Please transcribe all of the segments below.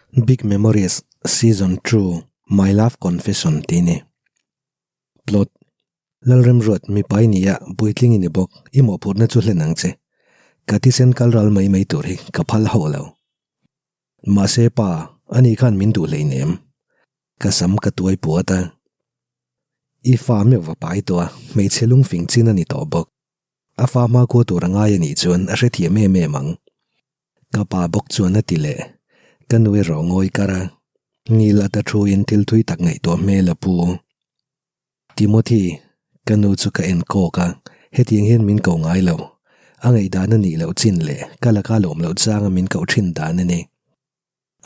Big Memories Season 2 My Love Confession tih a ni. Plot, Lalremruat mipa i ni a, puitling i ni bawk, i mawhphurhna chu hlen ang che. Ka thisen kal ral mai mai tur hi ka phal hauh lo. Mahse pa, ani khan min duh hleinem. Ka sam ka tuai puat a. I fa meuh va pai tawh a, hmeichhe lungfing chin a ni tawh bawk. A fa hma kua tur a ngai a nih chuan a hrethiam em em ang. Ka pa bawk chuan a ti leh. Ka nu erawh ngawi kar a. Ngil ata thu in thil thui tak ngaihtuah hmel a pu. Timothy, ka nu chu ka en kawk a, hetiang hian min ko ngai lo. A ngaihdan a nih loh chin leh ka laka lawm loh changa min koh thin dan a ni.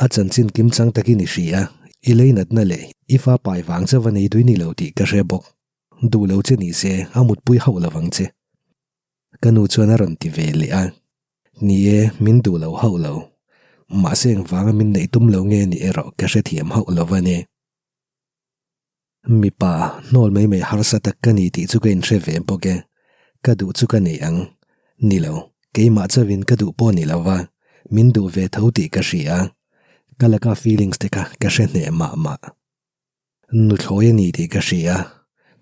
A chanchin kim chang takin i hria a, i leinatna leh i fa pai vang chauh a nei dui ni lo tih ka hre bawk. Duh lo che ni se a mutpui hauh lo vang che. Ka nu chuan a rawn ti ve leh a, Ni e, min duh lo hauh lo. Mahse engvanga min neih tum lo nge ni erawh ka hrethiam hauh lo va ni. Mipa, hnawl mai mai harsa tak ka ni tih chu ka inhre ve bawk e. Ka duh chu ka nei ang. Ni lo, keimah chauhin ka duh pawh ni lo va, min duh ve tho tih ka hria. Ka laka feelings te kha ka hre hneh mah mah. Nuthlawi a ni tih ka hria.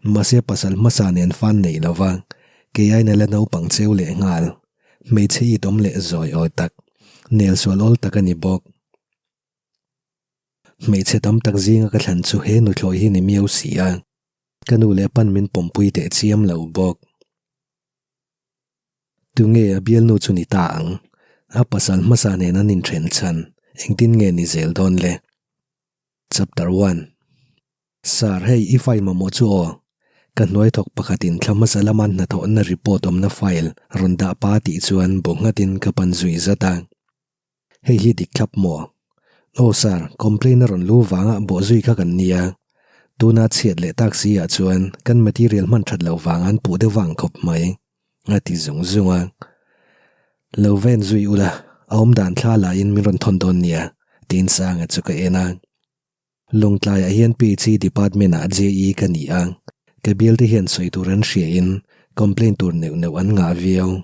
Mahse pasal hmasa nen fan nei lova, kei aina la naupang cheu leh nghal. Hmeichhe it awm leh zawi awi tak, nel sual awl tak a ni bawk. Hmeichhe tam tak zinga ka thlan chu he nuthlawi hi ni miau si a, ka nu leh pan min pawmpui teh chiam lo bawk. Tunge a bialnu chu ni ta ang? A pasal hmasa nen an inthen chhan engtin nge ni zel dawn le? Chapter 1 Sir, hei i file mamawh chu aw. Ka hnuai thawk pakhatin thla hmasa lama hnathawhna report awmna file rawn dah pa tih chuan bu nghatin ka pan zui zat a. Hei hi dik thlap maw? Aw sir, complaint a rawn lu vanga bawh zui kha kan nia. Tuna chhiat leh tak si ah chuan kan material hman that loh vang an puh deuh vang khawp mai, a ti zung zung a. Lo va en zui ula, a awm dan thla laiin min rawn thawn dawn nia, tiin Sanga chu ka en a. Lawngtlaiah hian PHE department ah JE ka ni a, ka bialte hian sawi tur an hriain complaint tur neuh neuh an ngah viau.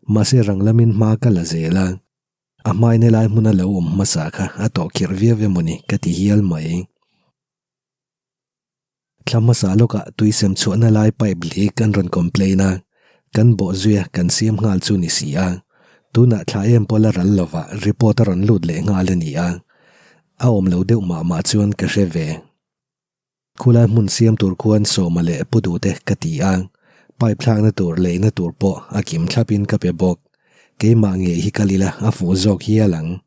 Mahse rang lamin hma ka la zel a, a hmain helai hmuna lo awm hmasa kha a tawh khirh viau emawni ka ti hial mai. Thla hmasa lawkah tui sem chhuahna lai pipe leak an rawn complain a, kan bawh zuia kan siam nghal chu ni si a, tunah thla em pawh la ral lovah report a rawn lut leh nghal a ni a, a awm lo deuh mah mah chuan ka hre ve. Khulai hmun siam tur khuan sawma leh pu duhte ka ti a, pipe thlakna tur leina tur pawh a kim thlapin ka pe bawk, keimah ngei hi kal ila a fuh zawk hial ang.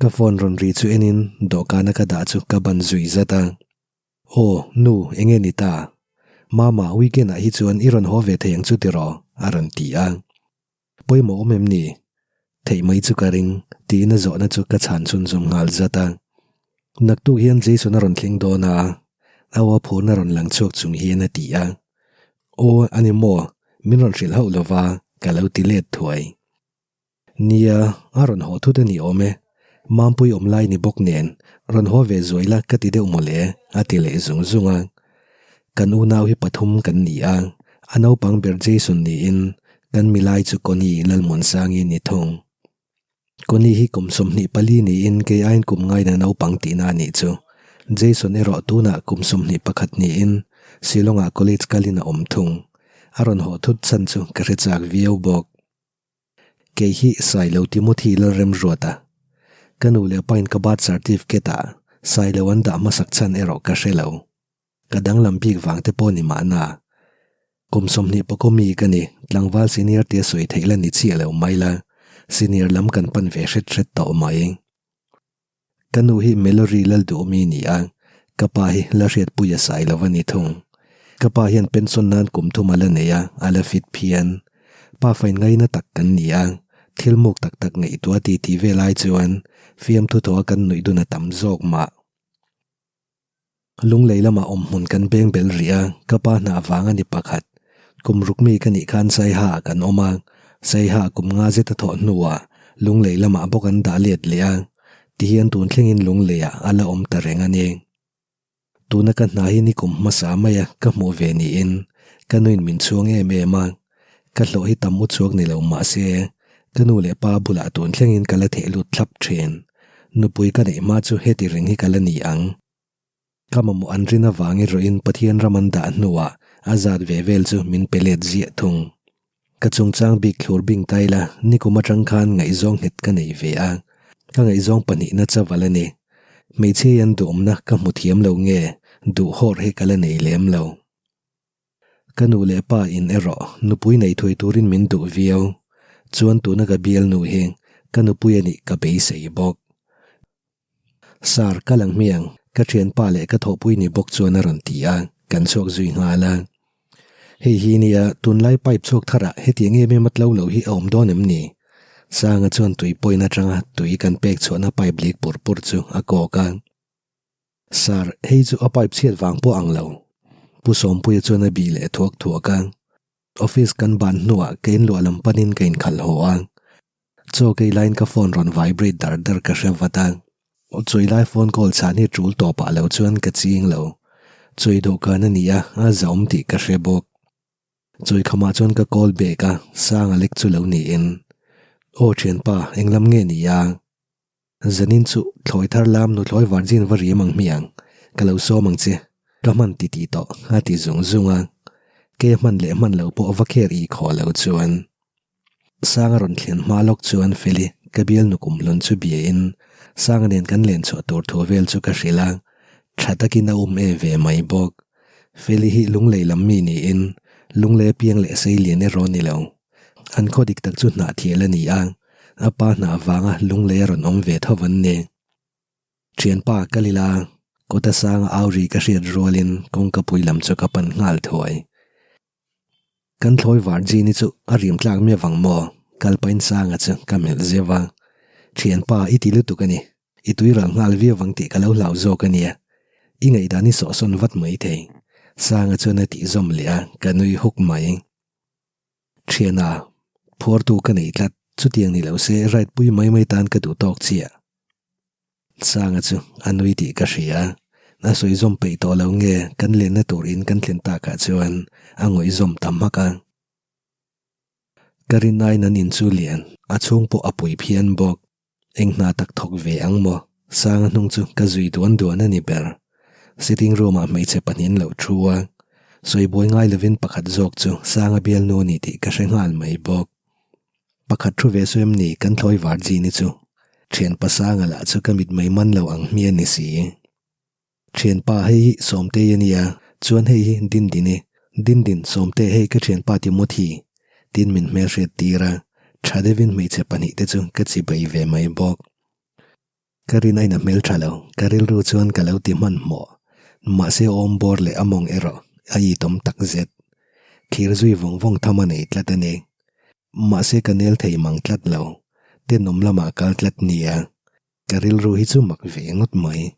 Ka phone rawn ri chu enin dawhkana ka dah chu ka ban zui zat a. Aw, nu, enge ni ta? Mama, weekend ah hi chuan i rawn haw ve thei ang chu tiraw? a rawn ti a. Pawimawh awm em ni? Theih mai chu ka ring, tiin a zawhna chu ka chhan chhunzawm nghal zat a. Naktuk hian Jason a rawn thleng dawn a, a aw phurna rawn lang chhuak chung hian a ti a. Aw, a ni maw? Min rawn hrilh hauh lova, ka lo ti let thuai. Nia, a rawn haw thut a ni awm e. Mampui awm lai ni bawk nen, rawn haw ve zuai la ka ti deuh mawle, a ti leh zung zung a. Kan unau hi pathum kan ni a, a naupang ber Jason niin kan milai chu Connie Lalmuansangi ni thung. Connie hi kum 24 niin kei aiin kum ngaina naupang tihna a nih chu. Jason erawh tunah kum 21 niin Shillong-ah college kalin a awm thung. A rawn haw thut chhan chu ka hre chak viau bawk. Kei hi Sailo Timothy Lalremruata. Ka nu leh pain ka birth certificate ah Sailo an dah hmasak chhan erawh ka hre lo. Ka danglam bik vang te pawh ni mahna. Kum 20 pawh mi ka ni, tlangval senior tia sawi theih la ni chiah lo mai la, senior lam kan pan ve hret hret tawh mai. Ka nu hi Melory Lalduhmi ni a, ka pa hi la hriatpui a sai lo a ni thung. Ka pa hian pension nan kum thum a la nei a, a la fit phian. Pa fain ngaina tak kan ni a, thil muk tak tak ngaihtuah ti tih vel ai chuan fiamthu thaw a kan nuih dun a tam zawk mah. Lunglei lamah awm hmun kan beng bel rih a, ka pa hna vang a ni pakhat. Kum ruk mi ka nih khan Saiha ah kan awm a, Saiha kum nga zet a thawh hnuah Lunglei lamah bawk an dah let leh a, tihian tun thlengin Lungleiah a la awm ta reng a ni. Tuna ka hna hi ni kum hmasa maia ka hmuh ve niin ka nuin min chhuang em em a, ka hlawh hi tam u chhuak ni lo mahse ka nu leh pa bulah tun thlengin ka la theh lut thlap thin. Nupui ka neih hma chu heti reng hi ka la ni ang. Ka mamawh an rin avang erawhin Pathian ram an dah hnuah a zat ve vel chu min pe let ziah thung. Ka chungchang bik thlur bing ta ila nikum atang khan ngaihzawng nghet ka nei ve a, ka ngaihzawng pahnihna chaval a ni. Hmeichhia hian duhawmna ka hmu thiam lo nge duhhawr hi ka la nei lem lo. Ka nu leh pa in erawh nupui nei thui turin min duh viau, chuan tuna ka bialnu hi ka nupui a nih ka beisei bawk. Sir, ka lang hmiang, ka thianpa leh ka thawhpui ni bawk chuan a rawn ti a, kan chhuak zui nghal a. Hei hi nia, tunlai pipe chhuak tharah hetiang em em a tlo lo hi a awm dawn em ni? Sanga chuan tui point atanga tui kan pek chhuahna pipe lik pur pur chu a kawk a. Sir, hei chu a pipe chhiat vang pawh ang lo. Pu Sawmpuia chuan a bih leh thuak thuak a. Office kan ban hnuah ka inluah lam panin ka inkhalh haw a. Chaw kei laiin ka phone rawn vibrate dar dar ka hre vat a. Chawi lai phone call chhan hi tul tawpah lo chuan ka ching lo. Chawi dawhkan a ni a, a zahawm tih ka hre bawk. Chawi khamah chuan ka call back a, sang a lek chu lo niin. Aw thianpa, englam nge ni a? Zanin chu thlawi thar lam nuthlawi virgin va riam ang hmiang, ka lo sawm ang che, ka hman ti tih tawh a ti zung zung a. Ke hman leh hman lo pawh va kher i khaw lo chuan. Sanga rawn thlen hma lawk chuan Feli ka bial nukum hlawn chu biain Sanga nen kan len chhuah tur thu vel chu ka hrilh a, tha takin a um e ve mai bawk. Feli hi lunglei lam mi niin lunglei apiang leh sei lian erawh a ni lo. An khaw dik tak chu hnah thial a ni a, a pa hnah vanga lunglei a rawn awm ve tho an ni. Thianpa ka lila kawta sanga au ri ka hriat rualin kawngka pui lam chu ka pan nghal thuai. Kan thlawi var Genie chu a rim tlak miah vang maw? Kalpain Sanga chu ka melh zeuh a. Thianpa i ti lutuk a ni. I tui ral nghal viau vang tih ka lo hlau zawk a nia. I ngaihdan i sawhsawn vat mai thei. Sanga chuan a tih zawm leh a, ka nui huk mai. Thiana, phuartu ka nei tlat, chutiang ni lo se ride pui mai mai tan ka duh tawk chiah. Sanga chu a nui tih ka hria. A sawi zawm peih tawh lo nge kan lenna tur in kan thlen takah chuan a ngawih zawm ta hmak a. Ka rinaiin an in chu lian, a chhung pawh a pui phian bawk. Eng hna tak thawk ve ang maw? Sanga hnung chu ka zui duan duan a ni ber. Sitting room ah hmeichhe pahnih an lo thu a, sawi buai ngai lovin pakhat zawk chu Sanga bialnu a ni tih ka hre nghal mai bawk. Pakhat thu ve sawi em ni kan thlawi var Genie chu. Thianpa Sanga lah chu ka mit mai man lo ang hmi a ni si. Thianpa hei hi Sawmtei a nia, chuan hei hi Dindini. Dindin, Sawmte hei ka thianpa Timothy. Tin min hmelhriat tir a, tha deuhin hmeichhe pahnihte chu ka chibei ve mai bawk. Ka rin ain a hmel tha lo, ka rilru chuan ka lo ti hmanhmawh. Mahse awm bawr leh a mawng erawh a itawm tak zet. Thlir zui vawng vawng tham a nei tlat a ni. Mahse ka nel thei mang tlat lo, tenawm lamah kal tlat nia. Ka rilru hi chu mak ve ngawt mai.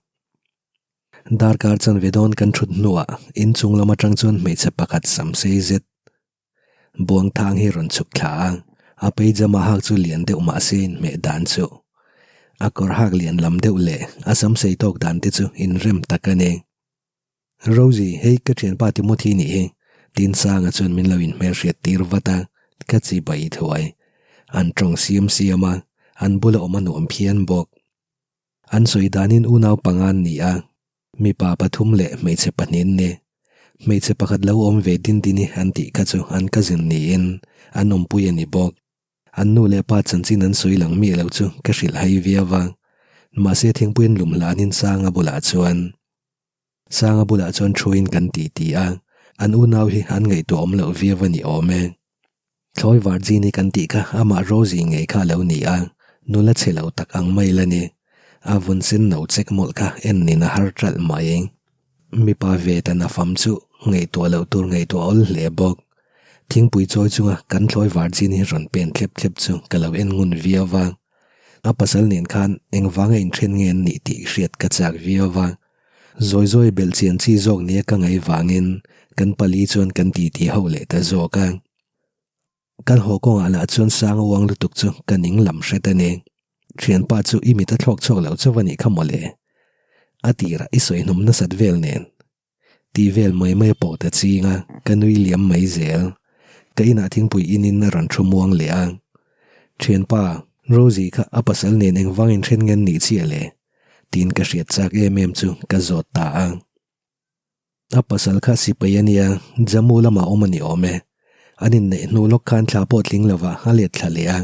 Darkar chanve dawn kan thut hnuah inchung lam atang chuan hmeichhe pakhat sam sei zet Buang thang hi rawn chhuk thla a, a paijama hak chu lian deuh mah se inhmeh dan chu. A kawr hak lian lam deuh leh a sam sei tawk dan te chu inrem tak a ni. Rosie, hei ka thianpa Timothy nih hi, Tinsanga chuan min lo inhmelhriat tir vat a, ka chi bai thuai. An tawng siam siam a, an bula awm a nuam phian bawk. An sawi danin unau panga an ni a, mipa pathum leh hmeichhe pahnih an ni. Hmeichhe pakhat lo awm ve din din hi an tih kha chu an cousin niin an awmpui a ni bawk. An nu leh pa chanchin an sawi lang miah lo chu ka hrilh hai viau a, mahse thingpui an lum hlanin Sanga bulah chuan Sanga bulah chuan thuin kan ti ti a, an unau hi an ngaihtuah awm loh viau a ni awm e. Thlawi Varjini kan tih kha amah Rosie ngei kha a lo ni a, nula chhe lo tak ang mai la ni. A vun sen no chek mawlh kha en nin a har ṭalh mai. Mipa ve tan a fam chu ngaihtuah loh tur ngaihtuah awl hle bawk. Thingpui chawi chunga kan Thlawi Varjini rawn pen thlep thlep chu ka lo en ngun viau va. A pasal nen khan engvanga inthen nge an nih tih hriat ka chak viau va. Zawi zawi belh chian chi zawk nia ka ngaih vangin kan pali chuan kan titi ho leh ta zawk a. Kan haw kawngah lah chuan sang uang lutuk chu ka ning lam hret a ni. Thianpa chu i mit a thlawk chhuak lo chauh a nih kha mawle. A tirah i sawi hnawm nasat vel nen. Tih vel mai mai a pawh ta ching a, ka nui liam mai zel. Ka inah thingpui inin a rawn thu muang leh a. Thianpa, Rosie kha a pasal nen engvangin then ngen nih chiah le? Tiin ka hriat chak em em chu ka zawt ta a. A pasal kha sipai a nia, Jammu lamah awm a ni awm e. An inneih hnu lawk khan thla pawh tling lova a let thla leh a,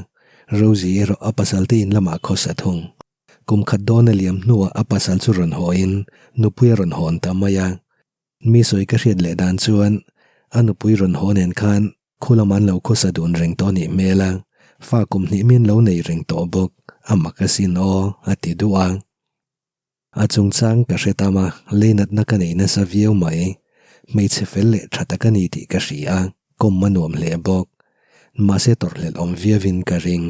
Rosie erawh a pasal te in lamah khawsa thung. Kum khat dawn a liam hnuah a pasal chu rawn hawiin nupui a rawn hawn ta mai a. Mi sawi ka hriat leh dan chuan a nupui rawn haw nen khan khu lamah an lo khawsa dun reng tawh a nih hmel a, fa kum hnih min lo nei reng tawh bawk, a mak asin aw, a ti duh a. A chungchang ka hre tam a, leinatna ka nei nasa viau mai. Hmeichhe fel leh tha tak a ni tih ka hria a, kawm a nuam hle bawk. Mahse tawrhhlelh awm viauin ka ring.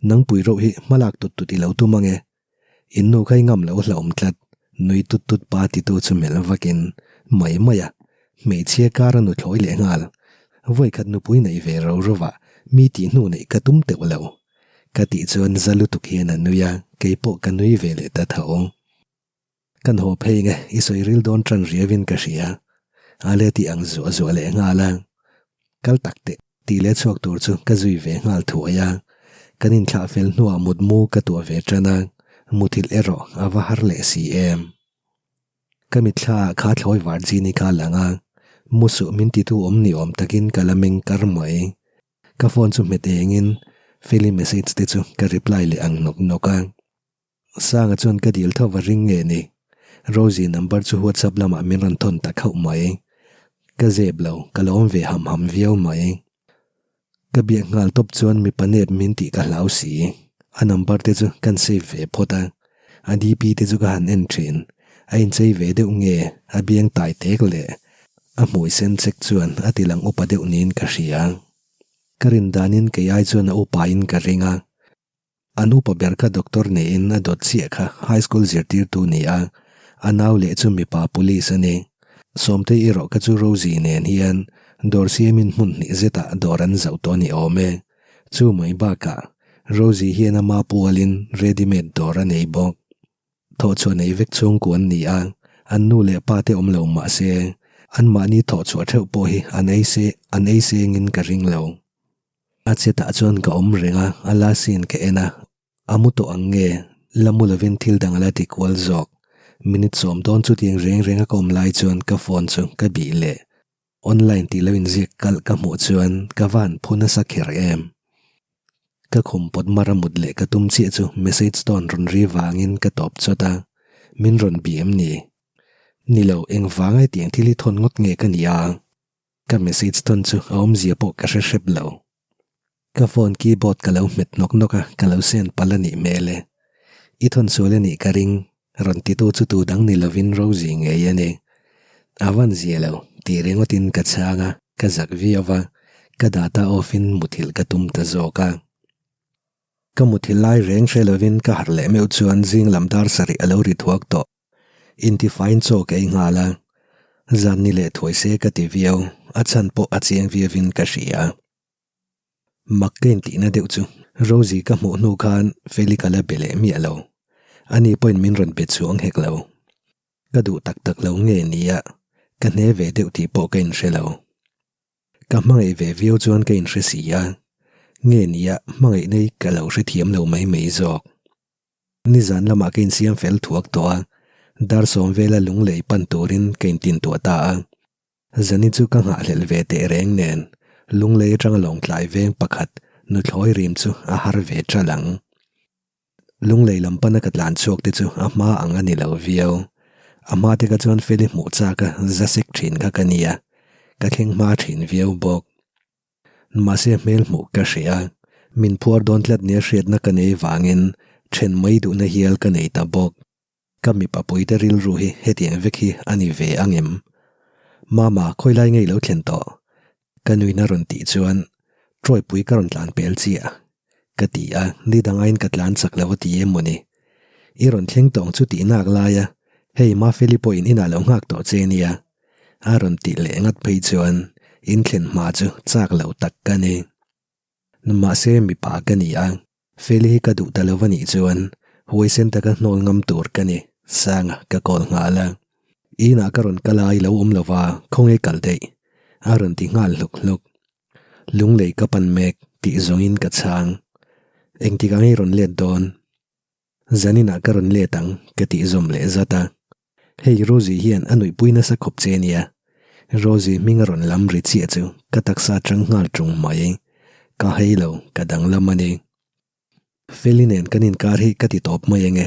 Nangpui reuh hi hmalak tut tut i lo tum ange. In nu kha i ngam lo hlauhawm tlat, nui tut tut pa titu chu melh vakin mai mai a, hmeichhia kar a nuthlawi leh nghal. Vawikhat nupui neih ve ro rovah mi tih hnu neih ka tum teuh lo. Ka tih chuan za lutuk hian a nui a, keipawh ka nui ve leh ta tho. Kan haw phei nge i sawi ril dawn tan riauin ka hria. A le tih ang zuah zuah leh nghal a. Kal tak teh tih leh chhuak tur chu ka zui ve nghal thuai a. Kan inthlah fel hnuah mutmu ka tuah ve tan a, muthilh erawh a va har leh si em. Ka mitthla ah kha thlawi Varjini kha a lang a, mu suh min titu awm ni awm takin ka la meng kar mai. Ka phone chu hmet engin Feli message te chu ka reply leh ang nawk nawk a. Sanga chuan ka dil tho va ring nge ni? Rosie number chu WhatsApp lamah min rawn thawn ta khauh mai. Ka zep lo, ka lo awm ve ham ham viau mai. Ka biak nghal tawp chuan mipa nep min tih ka hlau si. A number te chu kan save ve phawt a. A DP te chu ka han en thin. A inchei ve deuh nge a biang tai tek leh a hmui sen chek chuan a ti lang upa deuh niin ka hria. Ka rin danin kei ai chuan a upa in ka ring a. An upa ber kha doctor niin a dawt chiah kha high school zirtirtu ni a, a nau leh chu mipa police a ni. Sawmtei erawh kha chu Rosie nen hian dawr siamin hmun hnih zetah dawr an zauh tawh a ni awm e. Chu mai bakah Rosie hian ama pualin ready made dawr a nei bawk. Thawhchhuah nei vek chhungkua an ni a, an nu leh pa te awm lo mah se, anmahni thawhchhuah theuh pawh hi an ei se an ei sengin ka ring lo. A chetah chuan ka awm reng a, a la sin ka en a, a mu tawh ang nge, la mu lovin thil dang a la ti kual zawk. Minute sawm dawn chutiang reng reng a ka awm lai chuan ka phone chu ka bih leh. Online tih lo inziak kalh ka hmuh chuan ka van phu nasa kher em. Ka khum pawt mar a mut leh ka tum chiah chu message tone rawn ri vangin ka tawp chawt a, min rawn bih em ni? Ni lo, engvanga hetiang thil hi thawn ngawt nge ka nia? Ka message thawn chu a awmzia pawh ka hre hrep lo. Ka phone keyboard ka lo hmet nawk nawk a, ka lo send palh a nih hmel e. I thawn sual a nih ka ring, rawn titu chu tu dang ni lovin Rosie ngei a ni. A van zia lo, tih ringawtin ka chhang a, ka zak viau va, ka data off in muthilh ka tum ta zawk a. Ka muthilh lai reng hre lovin ka harh leh meuh chuan zing lam dar sarih a lo ri thuak tawh. Intifaiin chaw ka ei nghal a, zan ni leh thuai se ka ti viau, a chhan pawh a chiang viauin ka hria. Mak ka intihna deuh chu Rosie ka hmuh hnu khan Feli ka la be leh miah lo. Ani pawhin min rawn be chuang hek lo. Ka duh tak tak lo nge nia, ka hne ve deuh tih pawh ka inhre lo. Ka hmangaih ve viau chuan ka inhre si a, nge nia hmangaih nei ka lo hrethiam lo mai mai zawk. Nizan lamah ka insiam fel thuak tawh a, dar sawm vela lunglei pan turin ka intintuah ta a. Zani chu ka nghahhlelh ve teh reng nen, lunglei atanga lawngtlai veng pakhat nuthlawi rim chu a har ve ṭal ang. Lunglei lam pana ka tlan chhuak te chu a hma ang a ni lo viau. A hma te kha chuan Feli hmuh chak a za sek ṭhin kha ka nia, ka thleng hma ṭhin viau bawk. Mahse hmel hmuh ka hria a, min phuar dawn tlat nia hriatna ka nei vangin then mai duhna hial ka nei ta bawk. Ka mipa puite rilru hi hetiang vek hi a ni ve ang em? Mama, khawi lai nge i lo thlen tawh? Ka nuin a rawn tih chuan Trawipui ka rawn tlan pel chiah ka ti a, ni dangaiin ka tlan chak lo a ti em maw ni? I rawn thleng tawng chu tih nak lai a, hei Mafeli pawhin inah lo nghak tawh che nia. A rawn tih leh ngat phei chuan in thlen hma chu chak lo tak ka ni. Mahse mipa ka ni a, Feli hi ka duh ta lo a nih chuan huaisen taka hnawl ngam tur ka ni, Sanga ka call nghal a. Inah ka rawn kal a, i lo awm lo va, khawnge kal daih? A rawn ti nghal hluk hluk. Lunglei ka pan mek tih zawngin ka chhang. Engtikah nge i rawn let dawn? Zaninah ka rawn let ang ka tih zawm leh zat a. Hei Rosie hian a nuihpui nasa khawp che nia. Rosie hming a rawn lam ri chiah chu ka taksa atang nghal tung mai. Ka hei lo, ka danglam a ni. Feli nen kan inkar hi ka ti tawp mai ange.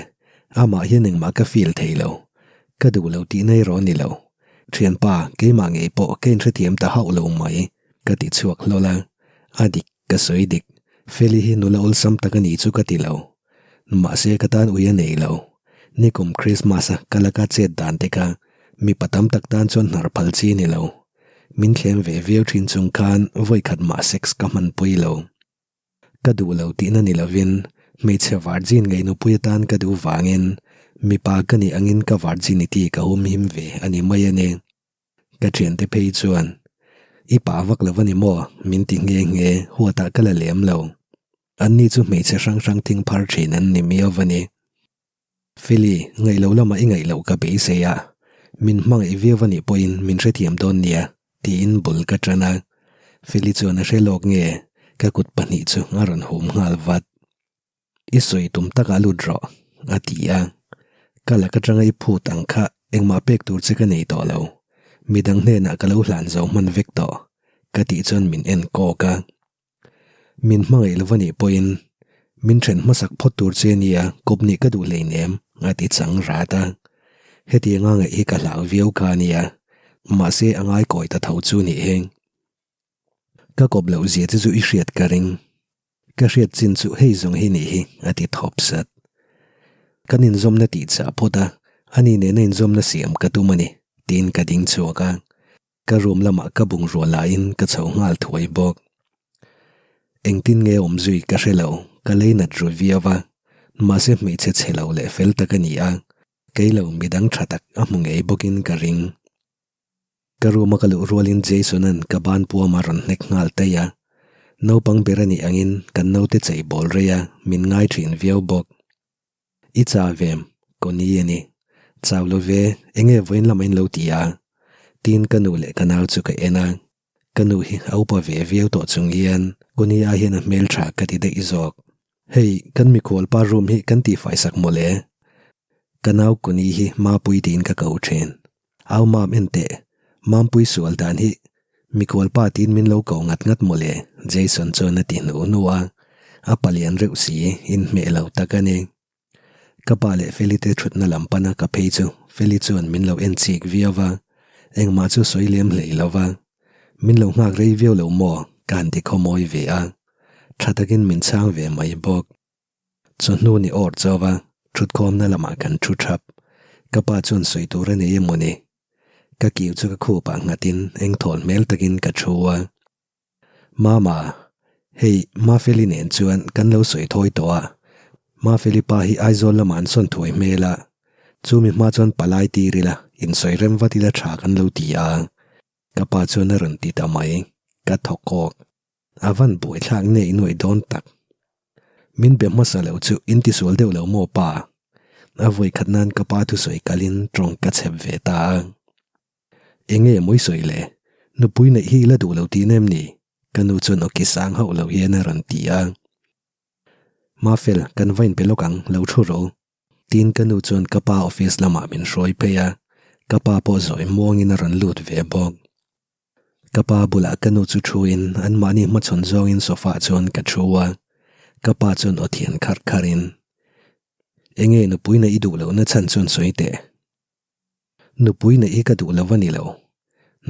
Amah hian engmah ka feel thei lo. Ka duh lo tihna erawh a ni lo. Thianpa, keimah ngei pawh ka inhrethiam ta hauh lo mai, ka ti chhuak hlawl a. A dik, ka sawi dik. Feli hi nula awlsam tak a ni chu ka ti lo. Mahse ka tan ui a nei lo. Nikum Christmas a ka laka chet dan te kha mipa tam tak tan chuan hnar phal chi a ni lo. Min thlem ve viau thin chung khan vawikhat mah sex ka hmanpui lo. Ka duh lo tihna ni lovin hmeichhe virgin ngei nupui atan ka duh vangin mipa ka nih angin ka virginity ka humhim ve a ni mai a ni. Ka thiante phei chuan, I pa vak lo a ni maw? min ti nghe nghe, huatah ka la lem lo. Anni chu hmeichhe hrang hrang thing phar thin an ni miau a ni. Feli, ngaih lo lamah i ngaih loh ka beisei a, min hmangaih viau a nih pawhin min hrethiam dawn nia, tiin bul ka tan a. Feli chuan a hre lawk nge, ka kut pahnih chu a rawn hum nghal vat. I sawi tum takah lut rawh, a ti a. Ka lak atanga i phut ang kha engmah pek tur che ka nei tawh lo. Midang hnenah ka lo hlan zo hman vek tawh, ka tih chuan min en kawk a. Min hmangaih lo va nih pawhin min then hmasak phawt tur che nia kawp nih ka duh hleinem a ti chang rat a. Hetianga ngaih hi ka hlau viau kha a nia, mahse a ngai kawi ta tho chu nih hi. Ka kawp loh zia che chu i hriat ka ring. Ka hriat chin chu hei zawng hi nih hi a ti thawp sat. Kan inzawmna tih chah phawt a, ani nena inzawmna siam ka tum a ni tiin ka ding chhuak a. Ka room lamah ka bungrua laiin ka chho nghal thuai bawk. Engtin nge awm zui ka hre lo, ka lei nat ru viau a, mahse hmeichhe chhe lo leh fel tak a ni a, kei lo midang tha tak a hmu ngei bawkin ka ring. Ka room a ka luh rualin Jason-a'n ka ban puam a rawn hnek nghal taih a, naupang ber a nih angin kan naute chei bawl rei a, min ngai thin viau bawk. I chau vem, Connie a ni. Chau lo ve, enge vawiin lamah in lo ti a? Tiin ka nu leh ka nau chu ka en a. Ka nu hi a upa ve viau tawh chung hian Connie ai hian a hmeltha ka ti daih zawk. Hei, kan mikhual pa room hi kan tihfai sak mawle. Ka nau Connie hi Mapui tiin ka ko thin. Au mam en teh, Mampui sual dan hi mikhual pa tiin min lo ko ngat ngat mawle, Jason chuan a ti hnu hnu a, a palian reuh si, inhmeh lo tak a ni. Ka pa leh Feli te thutna lam pana ka phei chu Feli chuan min lo en chik viau va, engmah chu sawi lem hlei lo va, min lo nghak rei viau lo maw ka han ti khawmawi ve a, tha takin min chhang ve mai bawk. Chawhnu ni awr chauh a, thutkhawmna lamah kan thu thap. Ka pa chuan sawi tur a nei emaw ni? Ka kiu chu ka khupah nghatin eng thawl hmel takin ka thu a. Mama, hei Mafeli nen chuan kan lo sawi thawi tawh a. Mafeli pa hi Aizawl lamah an sawn thuai hmel a. Chumi hma chuan palai tir ila, insawi rem vat ila tha kan lo ti a. Ka pa chuan a rawn ti ta mai. Ka thaw kawk. A van buaithlak nge i nuaih dawn tak? Min be hmasa lo chu in tisual deuh lo maw pa? A vawi khat nan ka pa thusawi kalin tawng ka chhep ve ta a. Enge mawi sawi le? Nupui neih hi i la duh lo tih nem ni? Ka nu chuan awki sang hauh lo hian a rawn ti a. Mafel, kan va inpe lawk ang, lo thu rawh u. Tin ka nu chuan ka pa office lamah min hruai phei a, ka pa pawh zawi muangin a rawn lut ve bawk. Ka pa bulah ka nu chu thuin anmahni hmachhawn zawngin sofa ah chuan ka thu a, ka pa chuan aw thian kharh kharhin, Enge nupui neih i duh lohna chhan chuan sawi teh. Nupui neih hi ka duh lo a ni lo.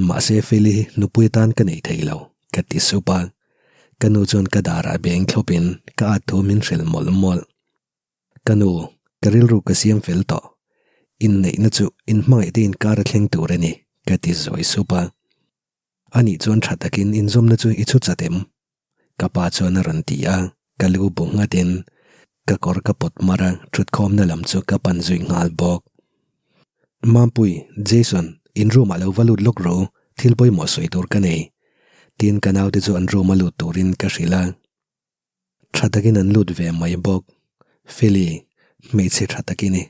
Mahse Feli hi nupui atan ka nei thei lo, ka ti sup a. Ka nu chuan ka darah beng thlawpin ka at thu min hrilh mawlh mawlh. Ka nu, ka rilru ka siam fel tawh. Inneihna chu inhmangaih te inkar a thleng tur a ni, ka ti zawi sup a. Anih chuan tha takin inzawmna chu i chhu chat em? Ka pa chuan a rawn ti a, ka lu bu nghatin ka kawr ka pawt mar a, thutkhawmna lam chu ka pan zui nghal bawk. Mampui, Jason, in room ah lo va lut lawk rawh u, thil pawimawh sawi tur ka nei. Tin ka naute chu an room a lut turin ka hrilh a. Tha takin an lut ve mai bawk. Feli, hmeichhe tha tak i ni.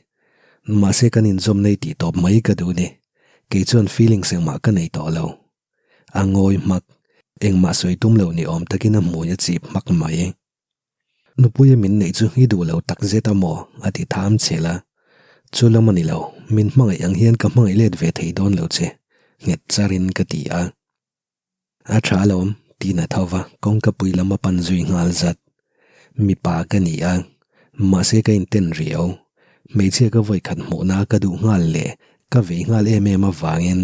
Mahse kan inzawm nei tih tawp mai ka duh ni. Kei chuan feelings engmah ka nei tawh lo. A ngawi hmak. Engmah sawi tum lo ni awm takin a hmui a chip hmak mai. Nupuia min neih chu i duh lo tak zet a maw? a ti tham chel a. Chu lam a ni lo, min hmangaih ang hian ka hmangaih let ve thei dawn lo che, nghet charin ka ti a. A tha alawm, tiin a tho va, kawngka pui lam a pan zui nghal zat. Mipa ka ni a, mahse ka inten riau. Hmeichhia ka vawikhat hmuhna ka duh nghal leh ka vei nghal em em avangin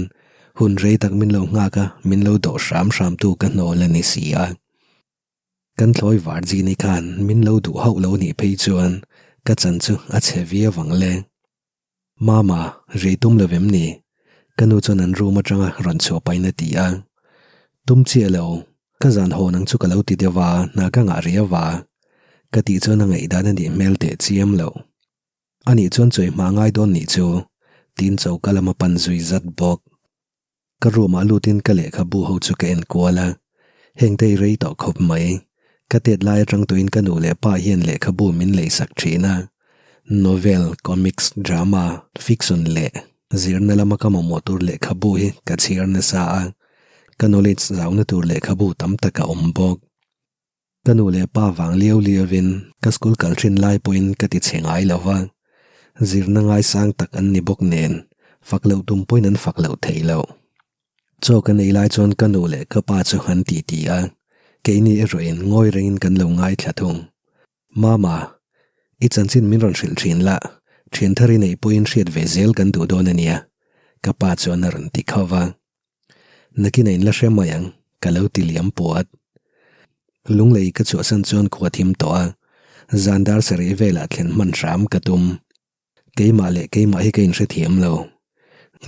hun rei tak min lo nghak a, min lo dawh hram hramtu ka hnawl a ni si a. Kan thlawi Varjini khan min lo duh hauh lo nih phei chuan ka chan chu a chhe viau ang le. Mama, rei tum lo vem ni? Ka nu chuan an room atanga rawn chhuah pahin a ti a. Tum chiah lo, ka zan hawn ang chu ka lo ti deuh a, hna ka ngah riau a. Ka tih chuan a ngaihdan a nih hmel teh chiam loh. Anih chuan chawi hma ngai dawn nih chu, tiin choka lama pan zui zat bawk. Ka room ah lutin ka lehkhabu ho chu ka en kual a, hengte i rei tawh khawp mai. Ka tet lai atang tuin ka nu leh pa hian lehkhabu min leisak thin a, novel, comics, drama, fiction leh zirna lama ka mamawh tur lehkhabu hi ka chhiar nasa a, ka knowledge zauna tur lehkhabu tam tak a awm bawk. Ka nu leh pa vang liau liauin ka school kal thin lai pawhin ka ti chhe ngai lo va, zirna ngaisang tak an ni bawk nen fak loh tum pawhin an fak loh theih loh. Chaw kan ei lai chuan ka nu leh ka pa chu an ti ti a, keini erawhin ngawi rengin kan lo ngaithla thung. Mama, i chanchin min rawn hrilh thin la, thian thar i neih pawhin hriat ve zel kan duh dawn a nia, ka pa chuan a rawn ti khauh va. Nakin a inla hre mai ang, ka lo ti liam puat. Lunglei ka chhuahsan chuan khua thim tawh a, zan dar sarih velah thlen hman hram ka tum. Keimah leh keimah hi ka inhrethiam lo.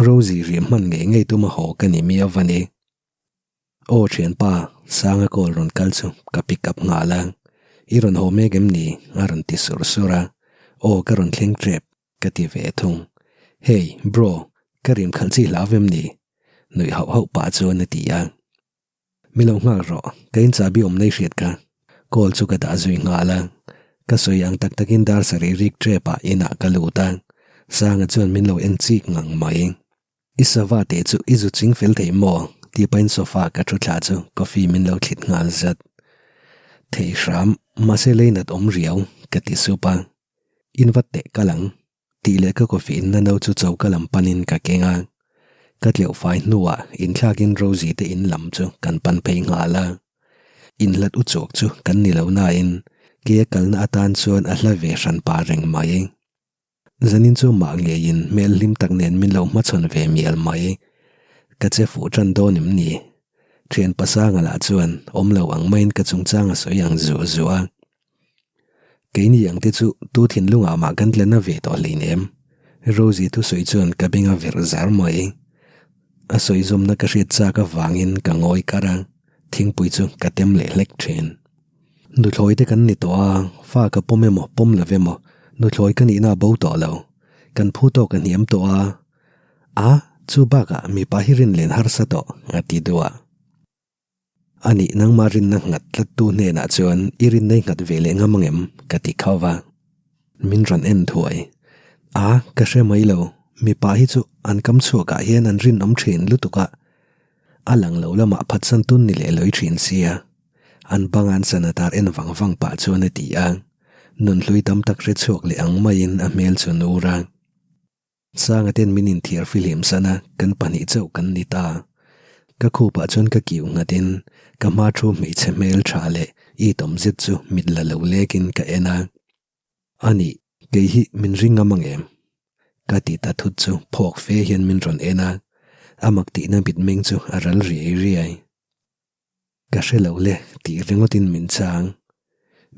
Rosie riam hman ngei ngei tuma haw ka ni miau va ni. Aw thianpa, Sanga call rawn kal chu ka pick up nghal a. I rawn haw mek em ni? a rawn ti sur sur a. Aw ka rawn thleng tep. Ka ti ve thung. Hey, bro, ka rim khalh chi hlau em ni? Nuih hauh hauh pah chuan a ti a. Mi lo nghal rawh, ka in chahbi awm nei hriat kha. Call chu ka dah zui nghal a. Ka sawi ang tak takin dar sarih rik tep ah inah ka lut a. Sanga chuan min lo en chik ngang mai. I sava te chu i zu ching fel thei maw? Tih pahin sofa ka thu thla chu coffee min lo thlit nghal zat. Thei hram, mahse leinat awm riau, ka ti sup a. In va teh kal ang, tih leh ka coffee inna no chu choka lam panin ka keng a. Ka tleuh fai hnuah inthlakin Rosie te in lam chu kan pan phei nghal a. Inhlat u chawk chu kan ni lo nain ke a kalna atan chuan a hla ve hran pah reng mai. Zanin chu mah ngeiin hmel hlim tak nen min lo hmachhawn ve mial mai. Ka che fuh tan dawn em ni? Thian pasanga lah chuan awm lo ang maiin ka chungchang a sawi ang zuah zuah a. Keini ang te chu tu thinlungah mah kan tla na ve tawh hleinem. Rosie thusawi chuan ka beng a verh zar mai. A sawi zawmna ka hriat chak avangin ka ngawi kar a, thingpui chu ka tem leh hlek thin. Nuthlawi te kan ni tawh a, fa ka pawm emaw pawm lo emaw nuthlawi ka nihna a bo tawh lo. Kan phu tawk a hniam tawh a, a chu bakah mipa hi rinlen harsa tawh a ti duh a. A nih nangmah rinna nghat tlattu hnenah chuan i rinna i nghat ve leh ngam ang em? ka ti khauh va. Min rawn en thuai. A, ka hre mai lo, mipa hi chu an kam chhuakah hian an rinawm thin lutuk a, a lang lo lamah phatsan tun ni leh lawi thin sia. An banga an sana tar en vang vang pah chuan a ti a, nunhlui tam tak hre chhuak leh ang maiin a hmel chu nur a. Sanga ten min inthiar fihlim san a, kan pahnih chauh kan ni ta. Ka khupah chuan ka kiu nghatin ka hma thu hmeichhe hmel tha leh itawm zet chu mit la lo lekin ka en a. A nih, kei hi min ring ngam ang em? Ka ti ta thut chu phawk fe hian min rawn en a, a mak tihna mitmeng chu a ral riai riai. Ka hre lo le tih ringawtin min chang.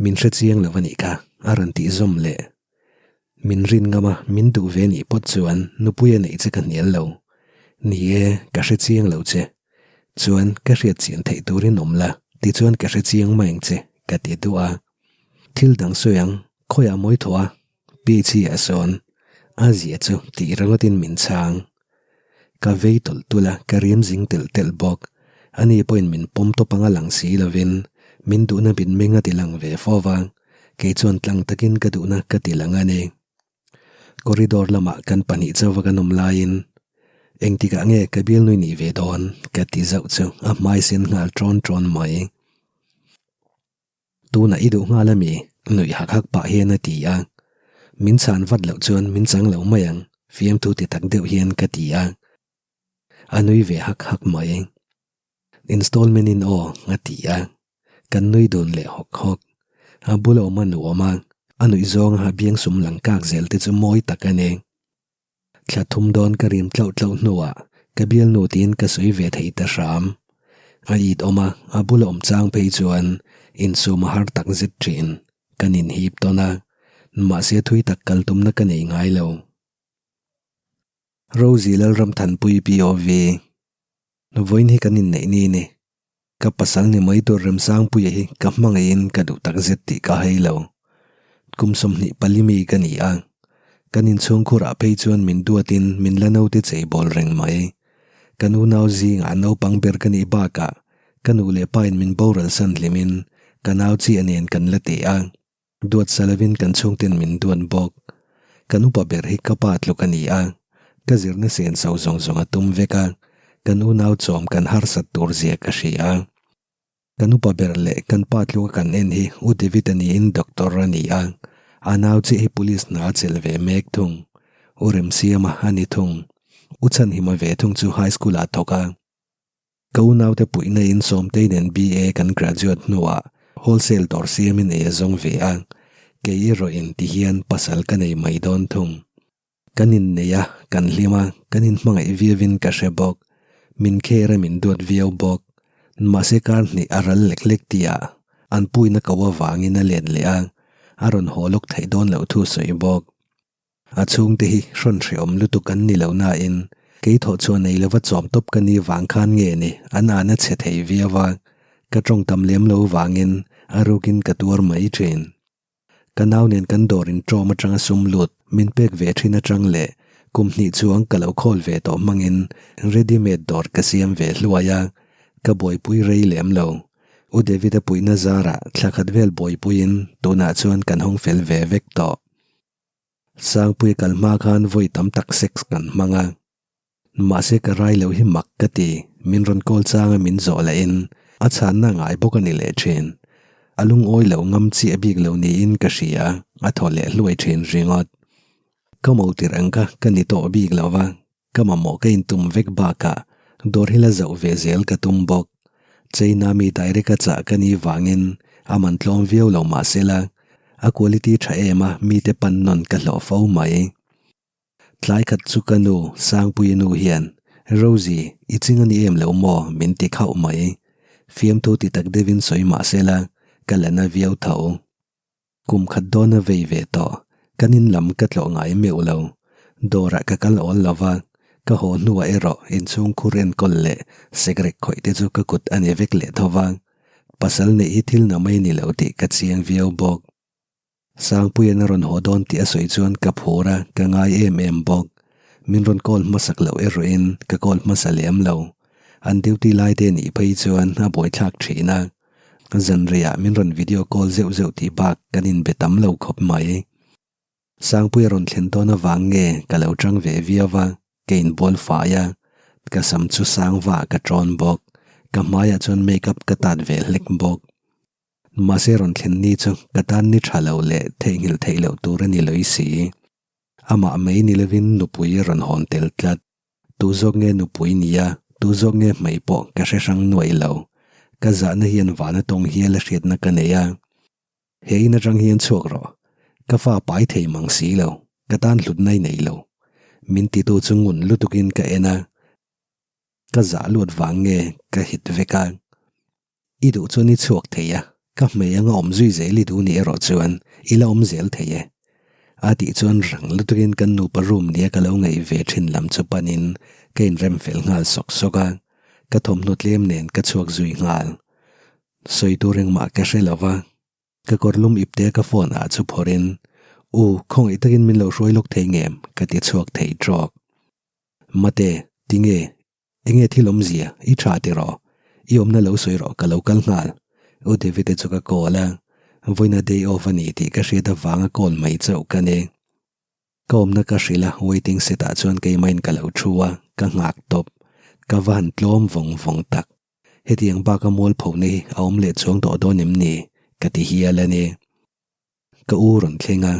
Min hre chiang lo a nih kha, a rawn tih zawm leh. Min rin ngam a, min duh ve nih pawt chuan nupui a neih che ka hnial lo. Ni e, ka hre chiang lo che. Chuan ka hriat chian theih turin awm la, tichuan ka hre chiang mai ang che, ka ti duh a. Thil dang sawi ang, khawiah mawi thaw a, PHE ah sawn a zia chu tih ringawtin min chhang. Ka vei tawlh tulh a, ka riam zing telh telh bawk. Ani pawhin min pawm tawp anga lang si lovin min duhna mitmeng a ti lang ve fo va, kei chuan tlang takin ka duhna ka ti lang a ni. Corridor lamah kan pahnih chauva kan awm laiin engtikah nge ka bialnui nih ve dawn ka ti zauh chu a hmai sen nghal ṭawn ṭawn mai. Tunah i duh nghal a mi? Nuih hak hak pah hian a ti a. Min chhan vat loh chuan min chang lo mai ang, fiamthu ti tak deuh hian ka ti a. A nui ve hak hak mai. Installment in aw, a ti a. Kan nui dun leh hawk hawk. A bula awm a nuam a, a nuih zawnga a biang sum lang kak zel te chu mawi tak a ni. Thla thum dawn ka rim tlauh tlauh hnuah ka bialnu tiin ka sawi ve thei ta hram. A it awm a, a bula awm chang phei chuan insum a har tak zet thin. Kan inhip tawn a, mahse thui tak kal tumna ka nei ngai lo. Rosie Lalramthanpui POV. Vawiin hi kan inneih ni ni. Ka pasal ni mai tur Remsangpuia hi ka hmangaihin ka duh tak zet tih ka hai lo. Kum 24 mi ka ni a, kan inchhungkhurah phei chuan min duatin min la naute cheibawl reng mai. Kan unau zingah naupang ber ka nih bakah ka nu leh pain min boral san hlimin ka nau chiah nen kan la ti a. Duat sa lovin kan chhungten min duat bawk. Kan upa ber hi ka pa tluk a ni a, ka zirna senso zawng zawng a tum vek a, kan unau chawm kan harsat tur zia ka hria. Kan upa ber leh kan pa tluka kan en hi U David a niin doctor a ni a, a nau chiah hi police hna a chelh ve mek thung. U Remsiama a ni thung. U Chhanhima ve thung chu high school ah thawk a. Ka unaute puihna in Sawmtei nen BA kan graduate hnuah wholesale dawr siamin ei a zawng ve a, kei erawh in ti hian pasal ka nei mai dawn thung. Kan innei a, kan hlim a, kan inhmangaih viauin ka hre bawk. Min care a min duat viau bawk. Mahse kar hnih a ral lek lek tihah an puina ko avangin a let leh a, a rawn haw lawk theih dawn loh thu sawi bawk. A chhungte hi hrawn hreawm lutuk an ni lo nain kei thawh chhuah nei lova chawm tawp ka ni vang khan nge ni an an a chhe thei viau a, ka tawng tam lem lo vangin a rukin ka tuar mai thin. Ka nau nen kan dawr in ṭawm atanga sum lut min pek ve thin atang leh kum hnih chuang ka lo khawl ve tawh hmangin ready made dawr ka siam ve hluai a, ka buaipui rei lem lo. U David-a puihna zarah thla khat vel buaipuiin tunah chuan kan hawng fel ve vek tawh. Sangpui kal hma khan vawi tam tak sex kan hmang a. Mahse ka rai lo hi mak ka ti, min rawn call changa min zawh lahin a chhanna ngai bawk a ni leh thin. A lungawi lo ngam chiah bik lo niin ka hria, a thaw leh hluai thin ringawt. Ka mo tirh ang kha ka ni tawh bik lo va, Ka mamawh ka intum vek bakah dawr hi la zauh ve zel ka tum bawk. China mi direct a chah ka ni vangin a man tlawm viau lo mah sela, a quality tha em a mite pan nawn ka hlawh fo mai. Tlai khat chu ka nu, Sangpuii nu hian, Rosie, i ching a ni em lo maw? min ti khauh mai. Fiamthu ti tak deuhin sawi mah sela, ka la na viau tho. Kum khat dawn a vei ve tawh, kan in lam ka tlawh ngai meuh lo. Dawrah ka kal awl lo va, ka haw hnuah erawh inchhung khur enkawl leh sekrek khawih te chu ka kut a ni vek leh tho va. Pasal neih hi thil na mai ni lo tih ka chiang viau bawk. Sangpuia'n a rawn haw dawn tih a sawi chuan ka phur a, ka ngai em em bawk. Min rawn call hmasak loh erawhin ka call hmasa lem lo. An duty lai te nih phei chuan a buaithlak thin a. Zanriah min rawn video call zeuh zeuh tih bak kan inbe tam lo khawp mai. Sangpuia rawn thlen dawn avang nge ka lo chang ve viau va, ka inbual fai a, ka sam chu sang va ka tawn bawk, ka hmaiah chuan make up ka tat ve hlek bawk. Mahse rawn thlen ni chu ka tan ni tha lo leh theihnghilh theih loh tur a ni lawih si. Amah mai ni lovin nupui a rawn hawn tel tlat. Tu zawk nge nupui nia, tu zawk nge hmei pawh ka hre hrang nuaih lo. Ka zahna hian vana tawng hial a hriatna ka nei a. He in atang hian chhuak rawh. Ka fa pai thei mang si lo, ka tan hlutna i nei lo. Min titu chu ngun lutukin ka en a. Ka zah luat vang nge ka hit vek a. I duh chuan i chhuak thei a, ka hmei anga awm zui zel i duh nih erawh chuan i la awm zel thei e. A tih chuan rang lutukin kan nupa room nia ka lo ngaih ve thin lam chu panin ka inrem fel nghal sawk sawk a, ka thawmhnaw tlem nen ka chhuak zui nghal. Sawi tur engmah ka hre lo va, ka kawr lum ipte ka phone ah chu phawrhin, U, khawngaih takin min lo hruai lawk thei ngem? ka ti chhuak thei trawk. Mate, tinge? Enge thil awmzia, i tha tiraw? I awmna lo sawi rawh ka lo kal nghal. U David-a chu ka call a, vawiina day off a ni tih ka hriat avanga call mai chauh ka ni. Ka awmna ka hrilh a, waiting set ah chuan keimahin ka lo thu a, ka nghak tawp. Ka va han tlawm vawng vawng tak. Hetiang baka mualphona hi a awm leh chuang tawh dawn em ni? Ka ti hial a ni. ka u rawn thleng a,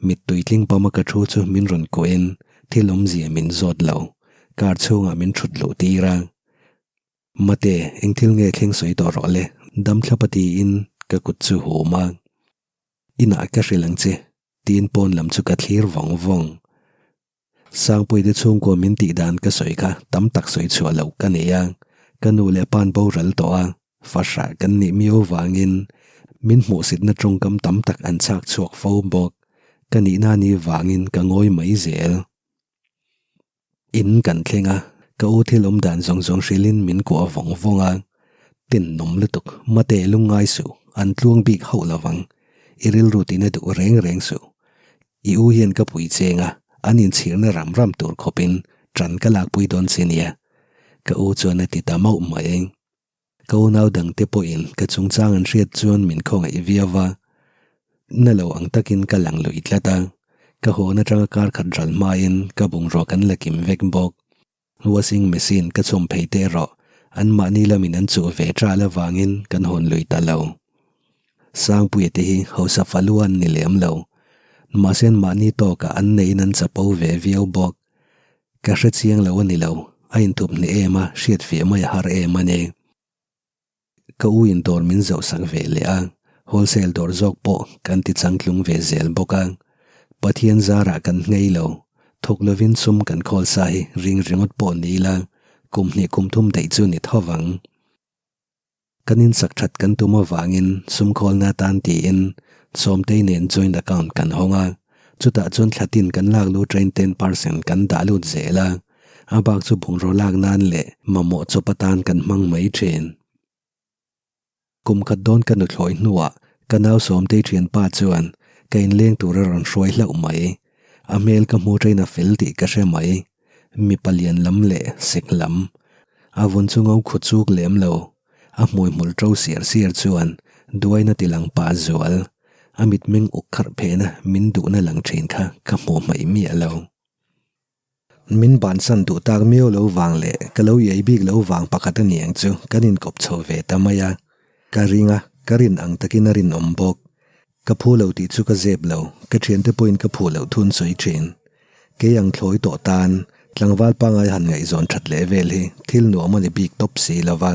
mittui tling pama ka thu chu min rawn kuahin thil awmzia min zawt lo, car chhungah min thut luh tir a. Mate, eng thil nge thleng sawi tawh rawh le, dam thlapa tiin ka kut chu hum a. Inah ka hrilh ang che, tiin pawn lam chu ka thlir vawng vawng. Sangpuite chhungkua min tih dan ka sawi kha tam tak sawi chhuah loh ka nei a, ka nu leh pa'n boral tawh a, fahrah kan nih miau vangin min hmuhsitna tawngkam tam tak an chhak chhuak fo bawk. Ka nihna ni vangin ka ngawi mai zel. In kan thleng a, ka u thil awm dan zawng zawng hrilhin min kuah vawng vawng a, Tinnawm lutuk, mate lungngai suh, an tluang bik hauh lovang, i rilru tina duh reng reng suh. I u hian ka pui cheng a, an inchhirna ram ram tur khawpin ṭan ka lakpui dawn che nia, ka u chuan a ti ta mauh mai. Ka unau dangte pawhin ka chungchang an hriat chuan min khawngaih viau va, na lo ang takin ka lang lui tlat a, ka hawn atanga kar khat ral hmain ka bungrua kan la kim vek bawk. Washing machine ka chhawm phei te erawh anmahni lamin an chuh ve ṭal avangin kan hawn lui ta lo. Sangpuia te hi hausa falu an ni lem lo, mahse anmahni tawkah an neiin an chapo ve viau bawk. Ka hre chiang lo a ni lo, a inthup hneh em a, hriat fiah mai a har em a ni. Ka u in dawr min zoh sak ve leh a, wholesale dawr zawk pawh kan ti changtlung ve zel bawk a. Pathian zarah kan nghei lo, thawk lovin sum kan khawl sa hi ring ringawt pawh ni ila, kum hnih kum thum daih chu ni tho vang. Kan insak that kan tum avangin sum khawlna atan tiin Sawmtei nen joint account kan hawng a, chutah chuan thla tin kan lak lu train 10% kan dah lut zel a, a bak chu bungraw lak nan leh mamawh chawp atan kan hmang mai thin. Kum khat dawn ka nuthlawi hnuah ka nau Sawmtei thianpa chuan ka inleng tur a rawn hruai hlauh mai. A hmel ka hmu train a fel tih ka hre mai. Mipa lian lam leh sek lam. A vun chu ngo khu chuk lem lo. A hmui hmul to siar siar chuan duaina ti lang pah zual. A mitmeng uk kharh phehna min duhna lang thin kha ka hmuh hmaih miah lo. Min bansan duh tak miau lo vang leh ka lo iai bik lo vang pakhat a ni ang chu kan inkawp chho ve ta mai a. Ka ring a, ka rin ang takin a rinawm bawk. Ka phu lo tih chu ka zep lo, ka thiante pawhin ka phu loh thun sawi thin. Kei ang thlawi tawh tan, tlangval pangai han ngaihzawn that leh vel hi thil nuam a ni bik tawp si lo va.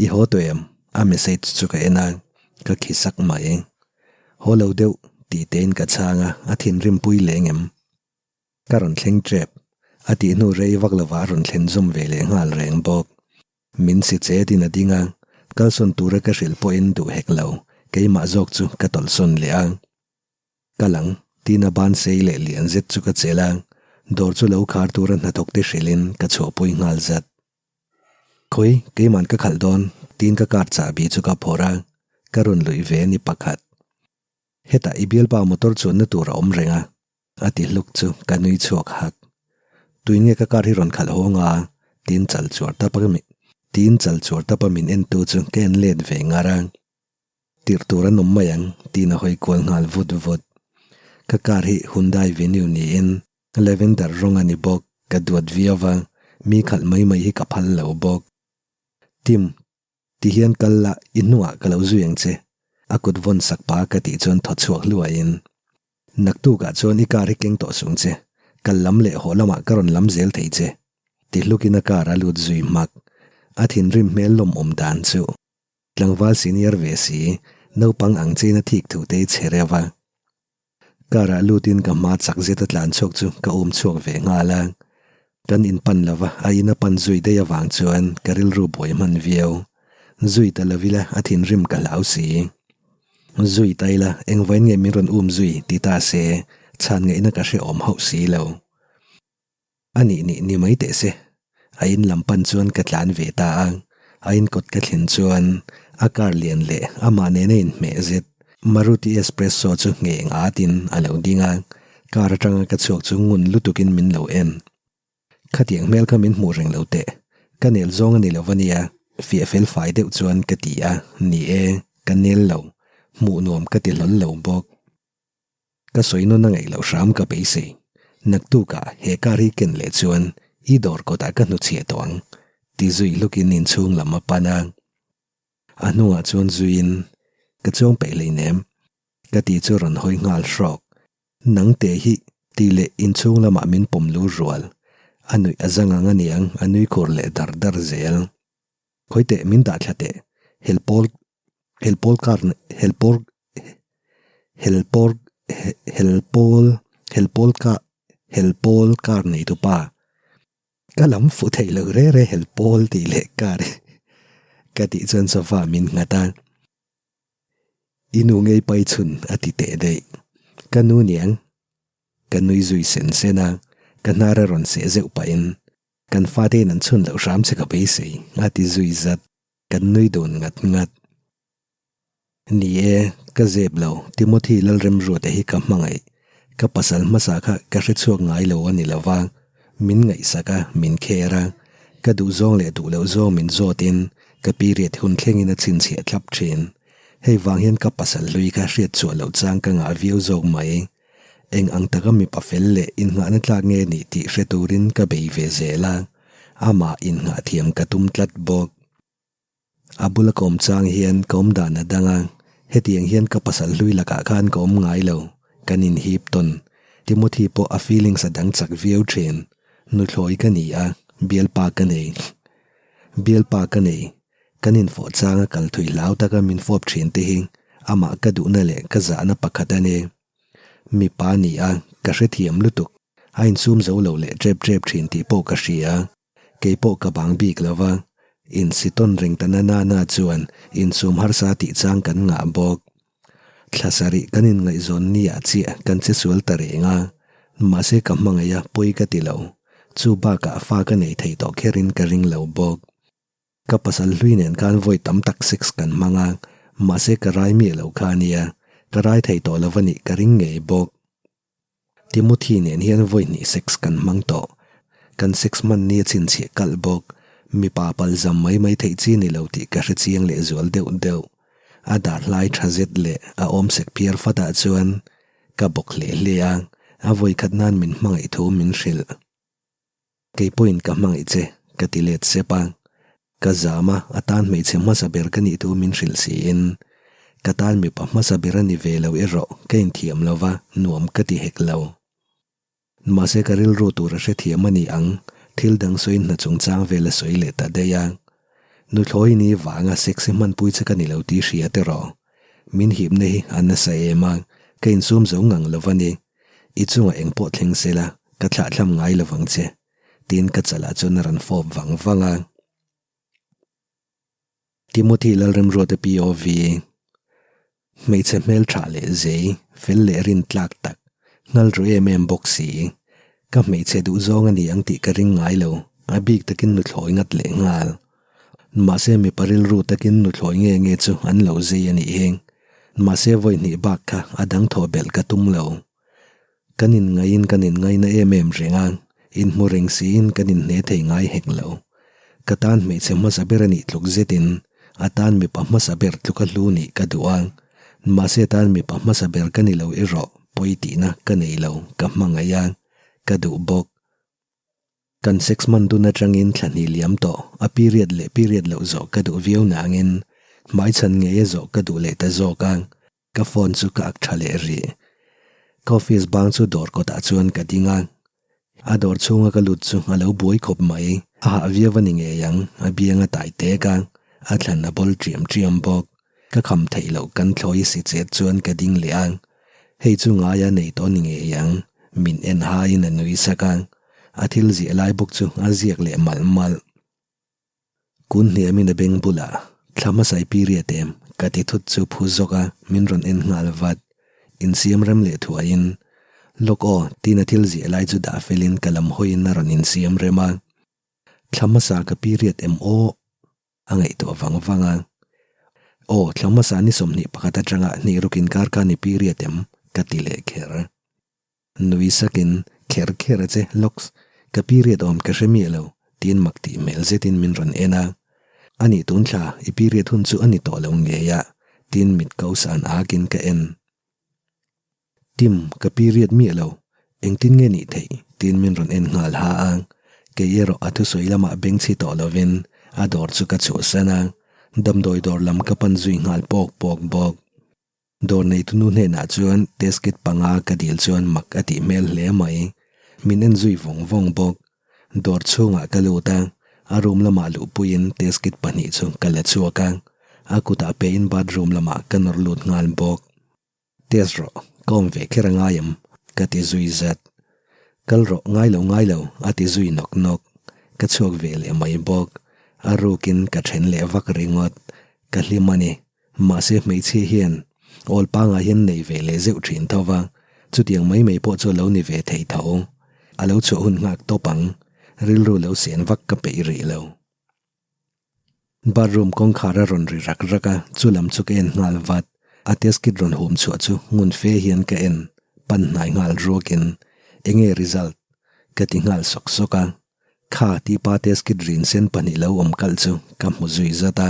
I haw tawh em? A message chu ka en a, ka khi sak mai. Haw lo deuh, tih tein ka chhang a, a thinrim pui leng em? Ka rawn thleng tep. A tih hnu rei vak lovah a rawn thlen zawm ve leh nghal reng bawk. Min si chetin a ding a, kalsawn tura ka hrilh pawhin duh hek lo, keimah zawk chu ka tawlhsawn leh a. Kal ang, tiin a ban sei leh lian zet chu ka chelh a, dawr chu lo khar tura hnathawk te hrilhin ka chhuahpui nghal zat. Khawi, keima'n ka khalh dawn, tiin ka car chahbi chu ka phawrh a, ka rawn luih ve a ni pakhat. Hetah i bialpa motor chuanna tur a awm reng a. A ti hluk chu ka nui chhuak hak. Tuin nge ka car hi rawn khalh haw nga? Tiin chal chuar tap a tiin chal chuar tap a min en tu chu ka en let ve ngar a. Tirh tur an awm mai ang tiin a hawi kual nghal vut vut. Ka car hi Hyundai Venue niin Lavender rawng a ni bawk, ka duat viau va, mi khalh mai mai hi ka phal lo bawk. Tim. Ti hian kal la, i hnungah ka lo zui ang che. A kut vawn sak pa ka tih chuan thaw chhuak hluaiin, Naktukah chuan i car hi keng tawh sung che, kal lam leh haw lamah ka rawn lam zel thei che. Ti hlukin a car a lut zui hmak. A thinrim hmel lawmawm dan chu. Tlangval senior ve si, naupang ang chein a thik thu te i che reuh a. Car ah lutin ka hma chak zet a tlan chhuak chu ka um chhuak ve nghal a, kan in pan lova a in a pan zui daih avang chuan ka rilru buai hman viau. Zui ta lo ila a thinrim ka hlau si. Zui ta ila engvain nge min rawn um zui ti ta se chhan ngaihna ka hrehawm hauh si lo. A nih nih ni mai teh se. A in lam pan chuan ka tlan ve ta a, a in kawt ka thlen chuan a car lian leh amah nena inhmeh zet Maruti Espresso chu ngheng atin a lo ding a, car atanga ka chhuak chu ngun lutukin min lo en. Khatiang hmel kha min hmuh reng lo teh, ka nel zawng a ni lo va nia, fiah fel fai deuh chuan ka ti a, ni e, ka nel lo, hmuh nuam ka ti hlawl lo bawk. Ka sawi nawn a ngaih loh hram ka beisei. Naktukah he car hi ken leh chuan i dawr kawtah ka hnuchhiah tawh ang, ti zui hlukin inchhung lam a pan a. A hnungah chuan zuiin ka chuang peih hleinem. Ka ti chu rawn hawi nghal hrawk. Nang te hi tih leh inchhung lamah min pawm lu rual. A nuih a zang ang aniang a nui khur leh dar dar zel. Khawi teh min dah thla teh. Helpawl helpawl kar helpawl helpawl helpawl helpawl ka helpawl kar neitupa. Ka lam fuh theih lo re re helpawl tih leh kar ka tih chuan sofa min nghat a. I nu ngei pai chhun a ti teh daih. Ka nu niang. Ka nui zui sen sen a, ka hnar a rawn seh zeuh pahin kan fate in an chhun loh hram che ka beisei a ti zui zat. Kan nui dun ngat ngat. Ni e, ka zep lo, Timothy Lalremruata hi ka hmangaih. Ka pasal hmasa kha ka hre chhuak ngai lo a ni lo va, min ngaihsak a, min kher a, ka duhzawng leh duh loh zawng min zawtin ka period hun thlengin a chhinchhiah thlap thin. Hei vang hian ka pasal hlui kha hriat chhuah loh chang ka ngah viau zawk mai. Eng ang taka mipa fel leh innghahna tlak nge nih tih hre turin ka bei ve zel a, amah innghah thiam ka tum tlat bawk. A bula ka awm chang hian ka awm dan a dang a, hetiang hian ka pasal hlui lakah khan ka awm ngai lo, kan inhip tawn. Timothy pawh a feelings a dang chak viau thin. Nuthlawi ka ni a, bialpa ka nei. Bialpa ka nei. Kan infawh changa kal thui hlau taka min fawp thin te hi amah ka duhna leh ka zahna pakhat a ni. Mipa ni a, ka hrethiam lutuk. A insum zo lo leh tep tep thin tih pawh ka hria. Kei pawh ka bang bik lo va, insitawn reng ta na na na chuan insum harsa tih chang kan ngah bawk. Thla sarih kan inngaihzawn ni ah chiah kan che sual ta reng a, mahse ka hmangaih a pawi ka ti lo. Chu bakah fa ka nei thei tawh kherin ka ring lo bawk. Ka pasal hlui nen khan vawi tam tak sex kan hmang a, mahse ka rai miah lo kha a nia, ka rai thei tawh lo va nih ka ring ngei bawk. Timothy nen hian vawi hnih sex kan hmang tawh. Kan sex hman ni a chhinchhiah kalh bawk. Mipa palzam mai mai theih chi ni lo tih ka hre chiang leh zual deuh deuh. A dar hlai tha zet leh a awm sek phiar fat ah chuan ka bawk hle hle a, a vawi khat nan min hmangaih thu min hrilh. Kei pawhin ka hmangaih che, ka ti let sep a. Ka zam a, a tan hmeichhe hmasa ber ka nih thu min hrilh siin, ka tan mipa hmasa ber a ni ve lo erawh ka inthiam lo va, nuam ka ti hek lo. Mahse ka rilru tur a hrethiam a ni ang, thil dang sawiin hna chungchang vel a sawi leh ta daih a. Nuthlawi ni vanga sexy hmanpui che ka ni lo tih hria tiraw? Min hipna hi a nasa em a, ka insum zo ngang lo va ni. I chungah eng pawh thleng se la, ka thlahthlam ngai lo vang che, tiin ka chalah chuan a rawn fawp vang vang a. Timothy Lalremruata POV, Hmeichhe hmeltha leh zei, fel leh rin tlak tak, nghal ru em em bawk si. Ka hmeichhe duh zawng a ni ang tih ka ring ngai lo, a bik takin nuthlawi ngat leh nghal. Mahse mipa rilru takin nuthlawi nge nge chu an lo zei a nih hi. Mahse vawi hnih bak kha a dang thaw belh ka tum lo. Kan inngaiin kan inngaina em em reng a, inhmu reng siin kan inhne thei ngai hek lo. Ka tan hmeichhe hmasa ber a nih tluk zetin a tan mipa hmasa ber tluka hlu nih ka duh a. Mahse tan mipa hmasa ber ka ni lo erawh pawi tihna ka nei lo, ka hmangaih a, ka duh bawk. Kan sex man dun atangin thla hnih liam tawh, a period leh period loh zawh ka duh viau nangin hmaichhan ngei a zawh ka duh leh ta zawk a, ka phone chu ka ak tha leh rih. Ka office bang chu dawr kawtah chuan ka ding a, a dawr chhunga ka lut chu a lo buai khawp mai, a hah viau a ni ngei ang, a biang a tai tek a, a thlan a bawl ṭiam ṭiam bawk. Ka kham theih loh kan thlawi si chet chuan ka ding leh a, hei chu ngaia nei tawh ni ngei ang, min en haiin a nui sak a, a thil ziah lai bawk chu a ziak leh malh malh. Kun hniamin a beng bulah thla hmasai period em ka ti thut chu phu zawk a, min rawn en nghal vat. Insiam rem leh thuaiin, Lawk aw, tiin a thil ziah lai chu dah felin ka lam hawiin a rawn insiam rem a, Thla hmasa ka period em aw? A ngaihtuah vang vang a. Aw, thla hmasa ni 21 atanga hnih ruk inkar kha ni period em? ka ti leh kher. Nui sakin, Kher kher a che, Locks, ka period awm ka hre miah lo, tiin mak tih hmel zetin min rawn en a. Anih tun thla, i period hun chu a ni tawh lo ngei a, tiin mit ko san akin ka en. Tim, ka period miah lo, engtin nge nih theih? tiin min rawn en nghal ha a, kei erawh a thusawi lamah bengchhi tawh lovin a dawr chu ka chhuahsan a, damdawi dawr lam ka pan zui nghal pawk pawk bawk. Dawr neitunu hnenah chuan test kit panga ka dil chuan mak a tih hmel hle mai. Min en zui vawng vawng bawk. Dawr chhungah ka lut a, a room lamah luhpuiin test kit pahnih chu ka la chhuak a, a kutah pein bathroom lamah ka nawr lut nghal bawk. Test rawh, ka awm ve kher a ngai em? ka ti zui zat. Kal rawh, ngai lo ngai lo, a ti zui nawk nawk. Ka chhuak ve leh mai bawk. A rukin ka then leh vak ringawt. Ka hlim a ni. Mahse hmeichhia hian awl pangah hian nei ve leh zeuh thin tho va, chutiang mai mai pawh chu a lo ni ve thei tho. A lo chhuah hun nghak tawp ang. Rilru lo sen vak ka peih rih lo. Bathroom kawngkhar a rawn ri rak rak a, chu lam chu ka en nghal vat. A test kit rawn hum chhuah chu ngun fe hian ka en, pan hnai nghal ruakin, Enge result? ka ti nghal sawk sawk a. Kha tih pa test kit rin sen pahnih lo awm kalh chu ka hmu zui zat a,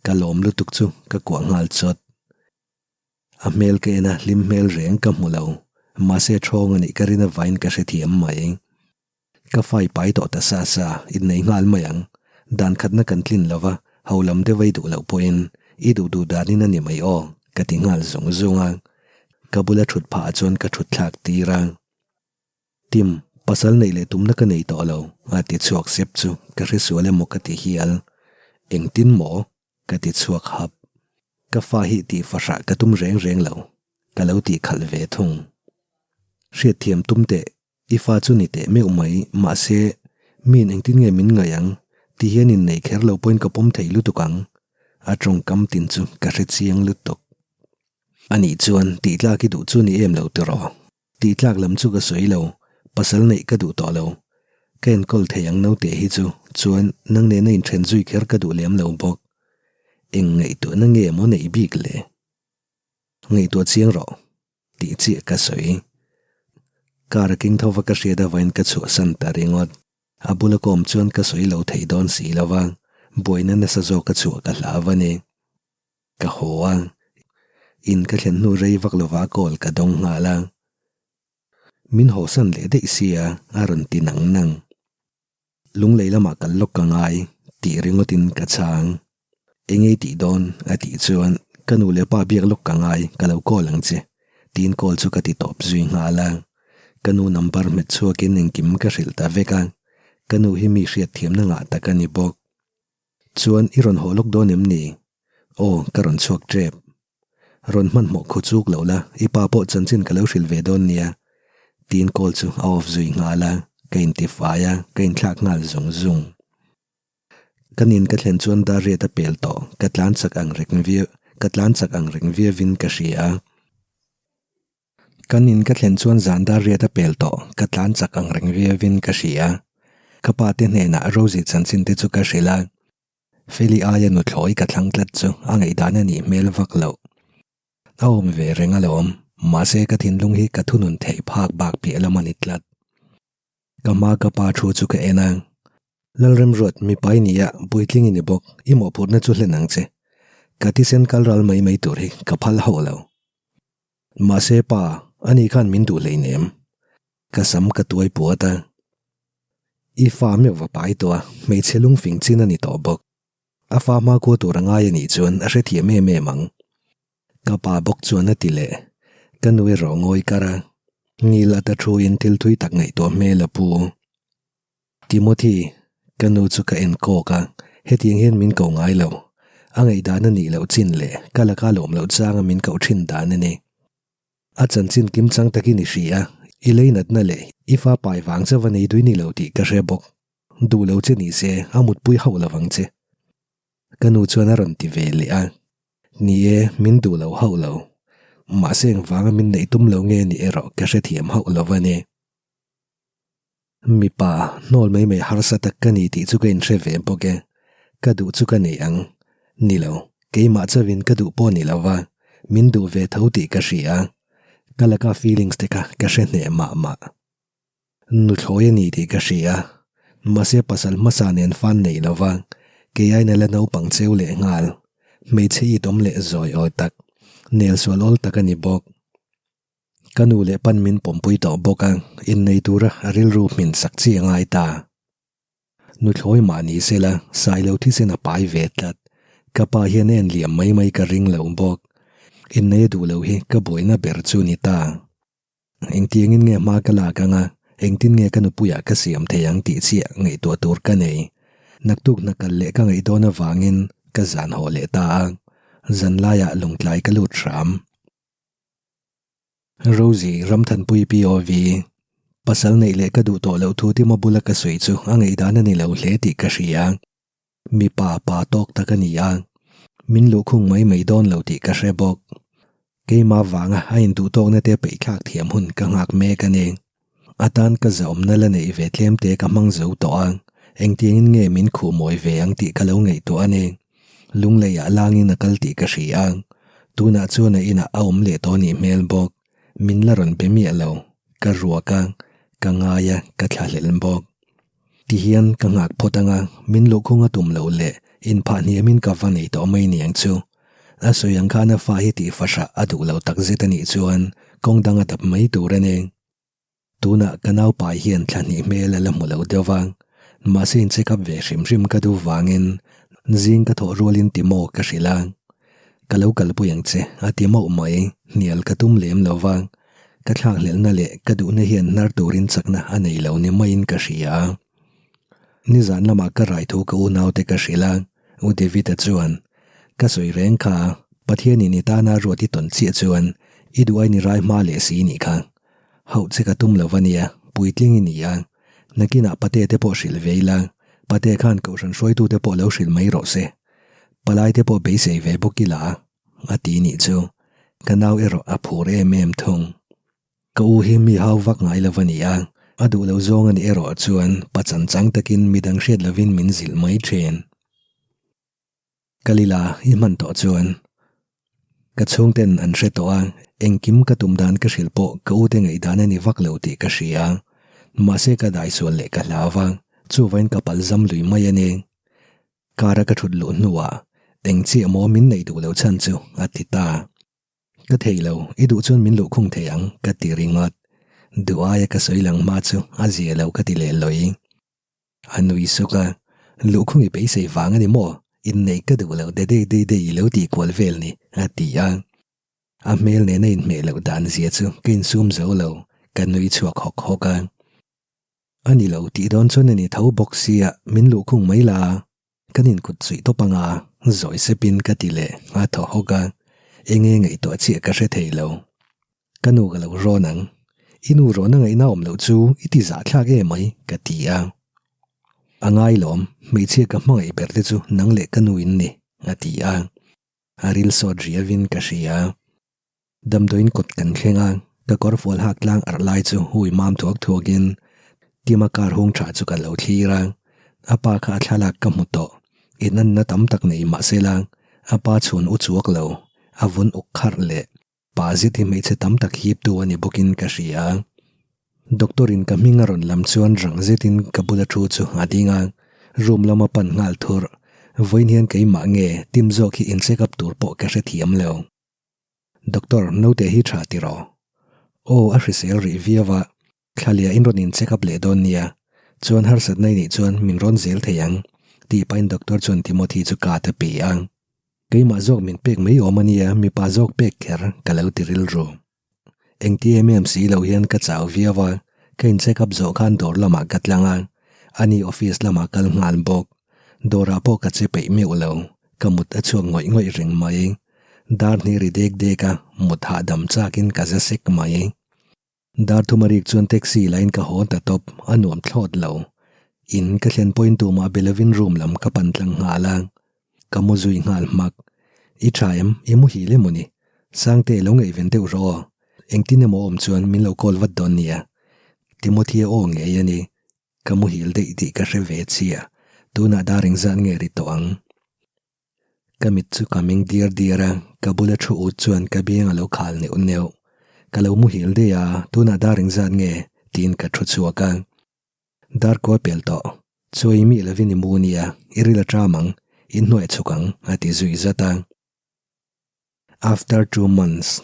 ka lawm lutuk chu ka kuah nghal chawt. A hmel ka en a, hlim hmel reng ka hmu lo. Mahse thawng a nih ka rin avain ka hrethiam mai. Ka fai pai tawh ta sa sa, innei nghal mai ang. Dan khatna kan tlin lo va, ho lam deuh ei duh loh pawhin i duh duh danin a ni mai aw, ka ti nghal zung zung a. Ka bula thut phah chuan ka thut thlak tir a. Tim, pasal neih leh tumna ka nei tawh lo, a ti chhuak sep chu ka hresual emaw ka ti hial. Engtin maw? Ka ti chhuak hap. Ka fa hi tih fahrah ka tum reng reng lo, ka lo tih khalh ve thung. Hriatthiam tum teh I fa chu ni teh meuh mai, mahse, miin engtin nge min ngaih ang? Ti hian innei kher lo pawhin ka pawm thei lutuk ang. A tawngkam tin chu ka hre chiang lutuk. Anih chuan tih tlak i duh chu ni em lo tiraw? Tih tlak lam chu ka sawi lo, pasal neih ka duh tawh lo. Ka enkawl thei ang naute hi chu, chuan nang nena inthen zui kher ka duh lem lo bawk. Eng ngaihtuahna nge maw neih bik le? Ngaihtuah chiang rawh. Tih chiah ka sawi. Car a king tho va ka hriat avain ka chhuahsan ta ringawt. A bula ka awm chuan ka sawi lo thei dawn si lo va, buaina nasa zawk a chhuah ka hlau a ni. Ka haw a, in ka thlen hnu rei vak lova call ka dawng nghal a. Min hawsan leh daih sia a rawn ti nang nang. Lunglei lamah kal lawk ka ngai tih ringawtin ka chhang. Eng ei tih dawn? a tih chuan ka nu leh pa biak lawk ka ngai, ka lo call ang che tiin call chu ka ti tawp zui nghal a. Ka nu number hmet chhuakin engkim ka hrilh ta vek a, ka nu hi mi hriatthiamna ngah tak a ni bawk. Chuan i rawn haw lawk dawn em ni? Aw, ka rawn chhuak tep. Rawn hmanhmawh khu chuk lo la, i pa pawh chanchin ka lo hrilh ve dawn nia. Tiin call chu a off zui nghal a, ka intifai a, ka inthlak nghal zung zung. Ka nin ka thlen chuan dar riat a pel tawh, ka tlan chak ang reng viau, ka tlan chak ang reng viauin ka hria. Ka nin ka thlen chuan zan dar riat a pel tawh, ka tlan chak ang reng viauin ka hria. Ka pa te hnenah Rosie chanchin te chu ka hrilh a. Feli aia nuthlawi ka thlang tlat chu a ngaihdan a nih hmel vak loh. A awm ve reng alawm, mahse ka thinlung hi ka thunun theih phak bak piah lam a ni tlat. Ka hma ka pa thu chu ka en a, Lalremruat, mipa i ni a, puitling i ni bawk, i mawhphurhna chu hlen ang che. Ka thisen kal ral mai mai tur hi ka phal hauh lo. Mahse pa, ani khan min duh hleinem. Ka sam ka tuai puat a. I fa meuh va pai tawh a, hmeichhe lungfing chin a ni tawh bawk. A fa hma kua tur a ngai a nih chuan a hrethiam em em ang. Ka pa bawk chuan a ti leh. Ka nu erawh ngawi kar a, ngil ata thu in thil thui tak ngaihtuah hmel a pu. Timothy, ka nu chu ka en kawk a, hetiang hian min ko ngai lo. A ngaihdan a nih loh chin leh ka laka lawm loh changa min koh thin dan a ni. A chanchin kim chang takin i hria a, i leinatna leh i fa pai vang chauh a nei dui ni lo tih ka hre bawk. Duh lo che ni se, a mutpui hauh lo vang che. Ka nu chuan a rawn ti ve leh a. Ni e, min duh lo hauh lo. Mahse engvanga min neih tum lo nge ni erawh ka hrethiam hauh lo a ni. Mipa, hnawl mai mai harsa tak ka ni tih chu ka inhre ve bawk e. Ka duh chu ka nei ang. Ni lo, keimah chauhin ka duh pawh ni lo va, min duh ve tho tih ka hria. Ka laka feelings te kha ka hre hneh mah mah. Nuthlawi a ni tih ka hria. Mahse pasal hmasa nen fan nei lo va, kei aiin a la naupang cheu leh nghal. Hmeichhe it awm leh zawi awi tak, nel sual awl tak a ni bawk. Ka nu leh pan min pawmpui tawh bawk a, innei tura a rilru hmin sak chi a ngai ta. Nuthlawi mah ni sela, Sailo thisen a pai ve tlat. Ka pa hian a en liam mai mai ka ring lo bawk. Inneia duh lo hi ka buaina ber chu ni ta. Engtiangin nge hma ka lak anga, engtin nge ka nupuiah ka siam thei ang tih chiah ngaihtuah tur ka nei. Naktuk hna kal leh ka ngaih dawn avangin ka zan haw leh ta a, zanlaiah lungtlai ka lut hram. Rosie, Ramthanpui POV, Pasal neih leh ka duh tawh loh thu Tima bula ka sawi chu a ngaihdan a ni lo hle tih ka hria. Mipa pa tawk tak a ni a, min luhkhung mai mai dawn lo tih ka hre bawk. Keimah vanga a induhtawkna te peihthlak thiam hun ka nghak mek a ni. A tan ka zahawmna la neih ve tlem te ka hmang zo tawh a, engtiangin nge min khuh mawi ve ang tih ka lo ngaihtuah a ni. Lungleiah langin a kal tih ka hria a, tunah chuan a inah a awm leh tawh nih hmel bawk. Min la rawn be miah lo, ka ruak a, ka ngai a, ka thlahlel bawk. Tihian ka nghak phawt anga min luhkhung a tum loh leh inphah hniamin ka va nei tawh mai niang chu. A sawi ang khan a fa hi tih fahrah a duh lo tak zet a nih chuan kawng dang a dap mai tur a ni. Tunah ka naupai hian thla hnih hmel a la hmu lo deuh va, mahse in check up ve hrim hrim ka duh vangin zing ka thawh rualin ti maw ka hrilh a. Ka lo kalpui ang che a ti mauh mai, hnial ka tum lem lo va. Ka thlakhlelhna leh ka duhna hian hnar turin chakna a nei lo ni maiin ka hria. Nizan lamah ka rai thu ka unaute ka hrilh a, U David-a chuan, Ka sawi reng kha, Pathianin i tana ruat i tawn chiah chuan i duh ain i rai hma leh si nih kha. Hauh che ka tum lo va nia, puitling i ni a. Nakinah Pate te pawh hrilh ve ila, Pate khan kohhran hruaitute pawh lo hrilh mai rawh se. Palaite pawh beisei ve bawk ila. A ti nih chu, ka nau erawh a phur em em thung. Ka u hi mi hau vak ngai lo a ni a, a duh lo zawng a nih erawh chuan pachan chang takin midang hriat lovin min zilh mai thin. Ka lila i hman tawh chuan ka chhungten an hre tawh a, engkim ka tum dan ka hrilh pawh ka ute ngaihdan a ni vak lo tih ka hria. Mahse ka daisual leh ka hlau va, chuvain ka palzam lui mai a ni. Car a ka thut luh hnuah eng chiah maw min neih duh loh chhan chu a ti ta. Ka thei lo, i duh chuan min luhkhung thei ang ka ti ringawt. Duh aia ka sawi lang hma chu a zia lo ka ti leh lawi. A nui suk a, luhkhung i beisei vang a ni maw? Inneih ka duh loh de dei dei dei i lo tih kual vel ni a ti a. A hmel nena inhmeh loh dan zia chu ka insum zo lo, ka nui chhuak hawk hawk a. A ni lo tih dawn chuan a ni tho bawk sia min luhkhung mai la, kan inkut suih tawp anga zawi sepin ka ti leh a thaw hawk a, enge ngaihtuah chiah ka hre thei lo. Ka nu ka lo rawn ang, i nu rawn a ngaihna awm loh chu i ti zahthlak em mai ka ti a. A ngai lawm, hmeichhia ka hmangaih ber te chu nang leh ka nu in ni a ti a, a ril sawt riavin ka hria. Damdawiin kawt kan thleng a, ka kawr fual hak tlang arh lai chu hui mam thuak thuakin Tima car hung tha chu ka lo thlir a, a pa kha a thlalak ka hmu tawh, inanna tam tak nei mah sela a pa chhun u chuak lo, a vun uk kharh leh pa zet hi hmeichhe tam tak hiptu a ni bawkin ka hria. Doctor in ka hming a rawn lam chuan rang zetin ka bula thu chu a ding a, room lama pan nghal thurh, vawiin hian keimah nge Tim zawk hi in check up tur pawh ka hrethiam lo. Doctor, naute hi tha tiraw? Aw, a hrisel rih viau a, thlalia in rawn in check up leh dawn nia, chuan harsatna i nih chuan min rawn zel thei ang, tih pahin doctor chuan Timothy chu card a pe a. Keimah zawk min pek mai awm a nia, mipa zawk pek kher ka lo ti rilru. Engti em em si lo hian ka chau viau a, ka in check up zawh khan dawr lamah ka tlang a, ani office lamah kal nghal bawk. Dawrah pawh ka che peih meuh lo, ka mut a chhuak ngawih ngawih reng mai. Dar hnih ri dek dek a, mut hahdam chakin ka za sek mai. Dar thuma rik chuan taxi lain ka haw ta tawp, a nuam thlawt lo. In ka thlen pawhin tumah be lovin room lam ka pan tlang nghal a, ka mu zui nghal hmak. I tha em? I muhil emaw ni? Sangte lo ngaihven deuh rawh aw. Engtin emaw awm chuan min lo call vat dawn nia. Timothy-a aw ngei a ni. Ka muhil daih tih ka hre ve chiah. Tunah dar engzat nge ri tawh ang? Ka mit chu ka meng diar diar a, ka bula thu ut chuan ka biang a lo khal neuh neuh. Ka lo muhil daih a, tunah dar engzat nge? tiin ka thu chhuak a. Dar kual pel tawh. Chuai mi lovin i mu nia, i ril a ṭam ang, inhnuai chhuk ang, a ti zui zat a. After two months.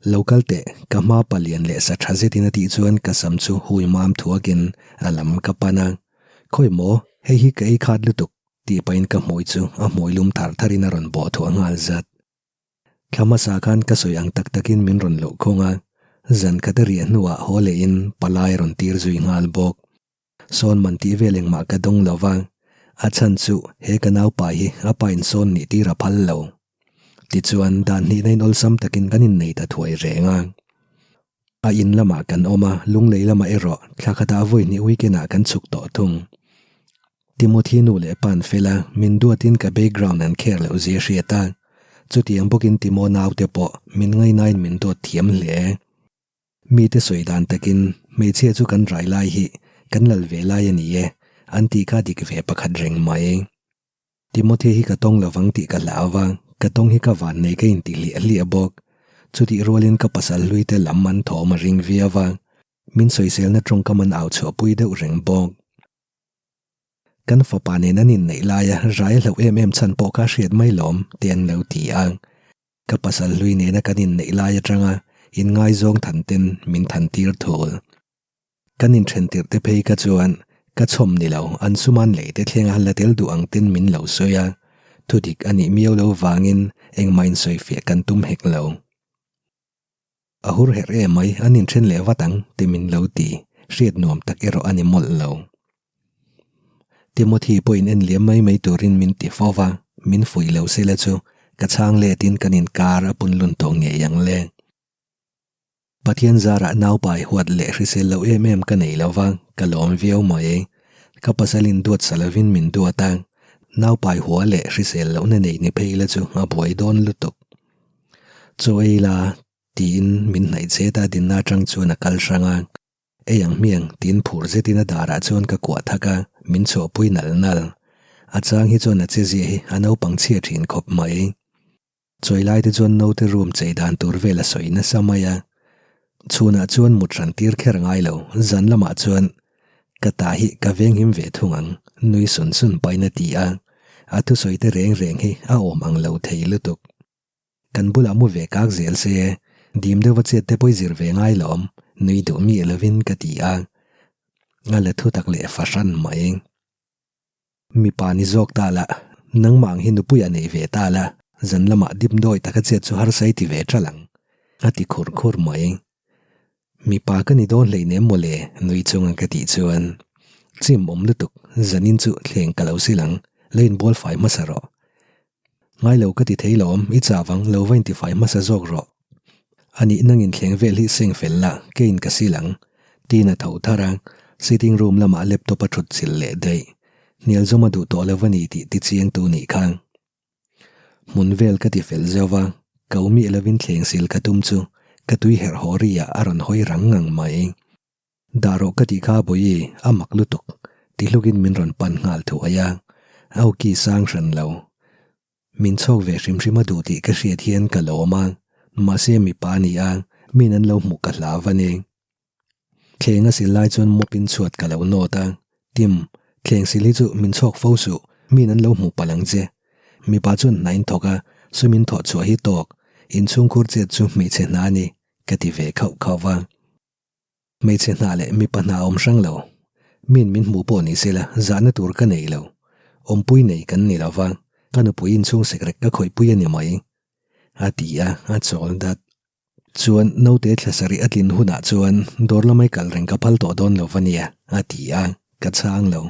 Lo kal teh, ka hma palian leh sa tha zetin a tih chuan ka sam chu hui mam thuakin a lam ka pan a. Khawi maw, hei hi ka ei khat lutuk, tih pahin ka hmui chu a hmui lum thar tharin a rawn bawh thuah nghal zat. Thla hmasa khan ka sawi ang tak takin min rawn loh khawng a, zan khat a riah hnuah haw lehin palai a rawn tir zui nghal bawk. Sawn man tih vel engmah ka dawng lo va, a chhan chu he ka naupa hi a pa in sawn nih tir a phal lo. Tichuan, dan hnihna in awlsam takin kan innei ta thuai reng a. A in lamah kan awm a, Lunglei lamah erawh thla khatah vawi hnih weekend ah kan chhuk tawh thung. Timothy nu leh pa an fel a, min duatin ka background an care loh zia hriat a, chutiang bawkin Timo naute pawh min ngainain min duat thiam hle. Mite sawi dan takin hmeichhia chu kan rai lai hi kan lal ve lai a ni e, an tih kha dik ve pakhat reng mai. Timothy hi ka tawng lovang tih ka hlau va, ka tawng hi ka van nei ka inti hliah hliah bawk. Chutih rualin ka pasal hlui te lam an thawm a ring viau va, min sawiselna tawngkam an au chhuahpui deuh reng bawk. Kan fapa nen an inneih laia rai a hlauh em em chhan pawh kha hriat mai lawm te an lo ti a. Ka pasal hlui nena kan inneih lai atanga inngaizawng than ten min than tir thul. Kan inthen tirh te phei kha chuan ka chhawm ni lo, an suman lei te thlenga la tel duh ang ten min lo sawi a, thudik a nih miau lo vangin engmah insawifiah kan tum hek lo. A hur herh em mai, an inthen leh vat ang ti min lo ti, hriat nuam tak erawh a ni mawlh lo. Timothy pawhin en liam mai mai turin min ti fo va, min fuih lo sela chu ka chhang letin kan inkar a punlun tawh ngei ang le. Pathian zarah naupai huat leh hrisel loh em em ka nei lo va, ka lawm viau mai. Ka pasalin duat sa lovin min duat a, naupai hua leh hrisel lohna nei ni phei la chu a buai dawn lutuk. Chaw ei la, tiin min hnaih chet a dinna atang chuan a kal hrang a. Ei ang hmiang, tiin phur zetin a darah chuan ka kuah thak a, min chhuahpui nal nal. A chang hi chuan a che ziah hi a naupang chhia thin khawp mai. Chawi lai te chuan naute room chei dan tur vel a sawi nasa mai a, chhunah chuan mut hran tir kher ngai lo, zan lamah chuan ka ta hi ka venghim ve thung ang, nui sun sun pahin a ti a, a thusawi te reng reng hi a awm ang lo thei lutuk. Kan bulah mu ve kak zel se, dim deuha chet te pawh i zir ve ngai lawm, nui duh miah lovin ka ti a, a la thu tak leh fahran mai. Mipa ni zawk ta la, nangmah ang hi nupuiah nei ve ta la, zan lamah dimdawi taka chet chu harsa i ti ve ṭalh ang, a ti khur khur mai. Mipa ka ni dawn hleinem maw le, nui chunga ka tih chuan, Chim awm lutuk, zanin chu thleng ka lo sil ang, la inbual fai hmasa rawh. Ngai lo ka ti thei lawm, i chau ang, lo va intifai hmasa zawk rawh. A nih nangin thleng vel hi seng fel la, keiin ka sil ang. Tiin a tho thar a, sitting room lamah laptop a thut chilh leh daih. Hnial zawm a duh tawh lo a ni tih tichiangtu nih kha. Hmun vel ka ti fel zauh va, ko miah lovin thleng sil ka tum chu ka tui herh haw ri ah a rawn hawi rang ngang mai. Dah rawh ka tih kha Bawihi, a mak lutuk, ti hlukin min rawn pan nghal thuai a, a awki sang hran lo. Min chhawk ve hrim hrim a duh tih ka hriat hian ka lawm a, mahse mipa a ni a, min an lo hmuh ka hlau a ni. Thleng a sil lai chuan mop in chhuat ka lo nawt a, Tim, thleng sil hi chu min chhawk fo suh, min an lo hmuh palh ang che. Mipa chuan hna in thawk a, sum in thawh chhuah hi tawk, inchhungkhur chet chu hmeichhe hna a ni, ka ti ve khauh khauh va. Hmeichhe hna leh mipa hna awm hrang lo. Min min hmuh pawh ni sela zahna tur ka nei lo. Awmpui nei kan ni lo va, ka nupui inchhung sekrek ka khawihpui a ni mai. A ti a, a chawl dat. Chuan naute thla sarih a tlin hunah chuan dawr lamai kal reng ka phal tawh dawn lo va nia, a ti a, ka chhang lo.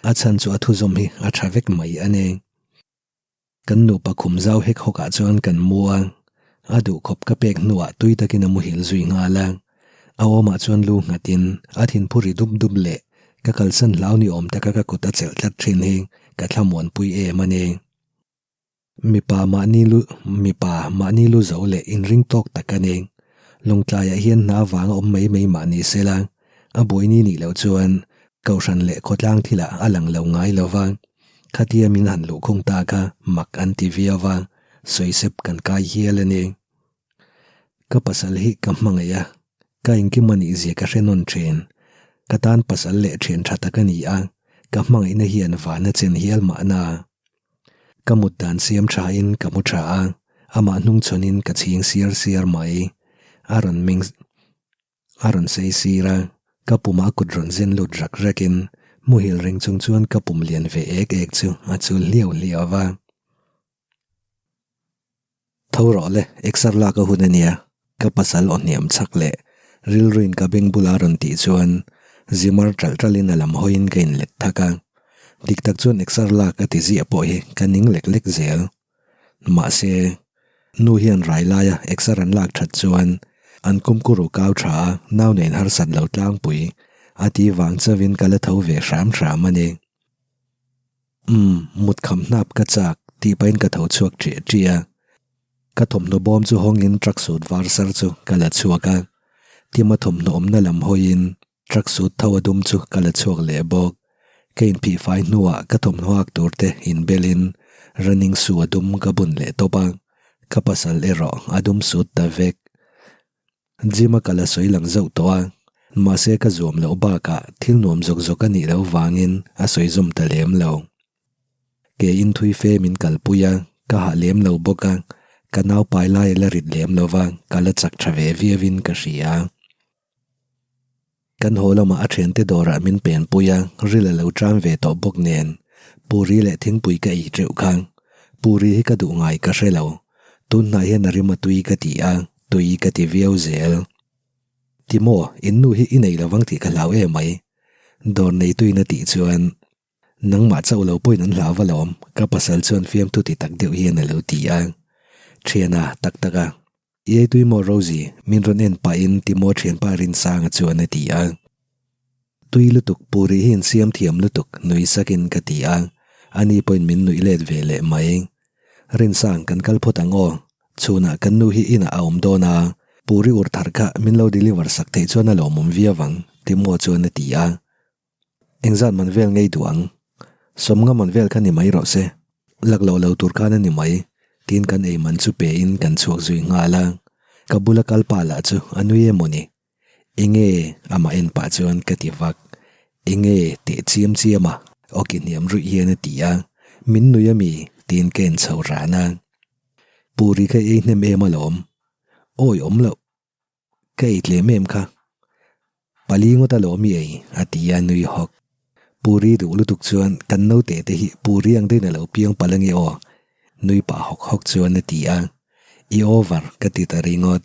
A chhan chu a thuzawm hi a tha vek mai a ni. Kan nupa khum zau hek hawkah chuan kan mu a, a duhkhawp ka pek hnuah tui takin a muhil zui nghal a. A awmah chuan lu nghatin a thinphu ri dup dup leh ka kalsan hlau ni awm taka ka kut a chelh tlat thin hi ka thlamuanpui em a ni. Mipa mahni lu mipa mahni lu zo leh inring tawk tak a ni. Lawngtlaiah hian hna vanga awm mai mai mah ni sela, a buaini nih loh chuan Kohhran leh khawtlang thilah a lang lo ngai lo va, khatia min han luhkhung ta kha mak an ti viau va, sawisep kan kai hial a ni. Ka pasal hi ka hmangaih a, ka engkim a nih zia ka hre nawn thin. Ka tan pasal leh thian tha tak a ni a, ka hmangaihna hian van a chen hial mahna. Ka mut dan siam thain ka mu tha a, amah hnungchhawnin ka chhing siar siar mai. A rawn meng. A rawn sei sir a, ka pumah a kut rawn zen lut rak rakin muhil reng chung chuan ka pum lian ve ek ek chu a chul hliau hliau va. Tho rawh le, exer lak a hun a nia, ka pasal aw hniam chhak leh rilruin ka beng bula rawn tih chuan zimar ṭalh ṭalhin a lam hawiin ka inlet thak a. Dik tak chuan exer lak a ti ziah pawh hi ka ning lek lek zel. Mahse, nu hian rai laia exer an lak ṭhat chuan an kumkuru kau ṭha a, nau nen harsat lo tlangpui a ti vang chauhin ka la tho ve hram hram a ni. Umm, mut kham hnap ka chak tih pahin ka tho chhuak ṭiah ṭiah a. Ka thawmhnaw bawm chu hawngin truck suit var sar chu ka la chhuak a. Tima thawmhnaw awmna lam hawiin truck suit tho a dum chu ka la chhuak leh bawk. Ka inphih fai hnuah ka thawmhnaw hak tur te inbelin running shoe a dum ka bun leh tawp a. Ka pasal erawh a dum suit ta vek. Gym a kal a sawi lang zauh tawh a, mahse ka zuam loh bakah thil nuam zawk zawk a nih loh vangin a sawi zawm ta lem lo. Ke in thui fe min kalpui a, ka hah lem lo bawk a, ka nau pai lai a la rit lem lo va, ka la chak tha ve viau in ka hria. Kan haw lamah a thiante dawrah min penpui a, ril a lo ṭam ve tawh bawk nen, Puri leh thingpui ka ei teuh kha. Puri hi ka duh ngai ka hre lo. Tun hnah hian a rim a tui ka ti a, tui ka ti viau zel. Timo, in nu hi i nei lovang tih ka hlau em mai. Dawr neituin a tih chuan, Nangmah chauh lo pawhin an hlau va lawm, ka pasal chuan fiamthu ti tak deuh hian a lo ti a. Thiana, tak tak a. I ei tui maw Rosie? Min rawn en pahin Timo thianpa Rinsanga chuan a ti a. Tui lutuk, Puri hi insiam thiam lutuk, nui sakin ka ti a. Ani pawhin min nuih let ve leh mai. Rinsang, kan kal phawt ang aw. Chhunah kan nu hi inah a awm dawn a, Puri ur thar kha min lo deliver sak theih chuan a lawmawm viau ang, Timo chuan a ti a. Engzat man vel ngei duh ang? Sawmnga man vel kha ni mai rawh se. Lak loh lo tur khan a ni mai, tiin kan ei man chu pe in kan chhuak zui nghal a. Ka bula kal pa lah chu a nui emaw ni? Enge? Amah en pah chuan ka ti vak. Enge? Teh chiam chiam a, awki hniam ruih hian a ti a. Min nui a mi? Tiin ka en chho ran a. Puri ka ei hnem em alawm. Awi awm loh. Ka ei tlem em kha. Pali ngawt a lawm i ei, a ti a nui hawk. Puri duh lutuk chuan kan naute te hi Puri ang deuhin a lo piang palh ange aw, nui pah hawk hawk chuan a ti a. I over ka ti ta ringawt.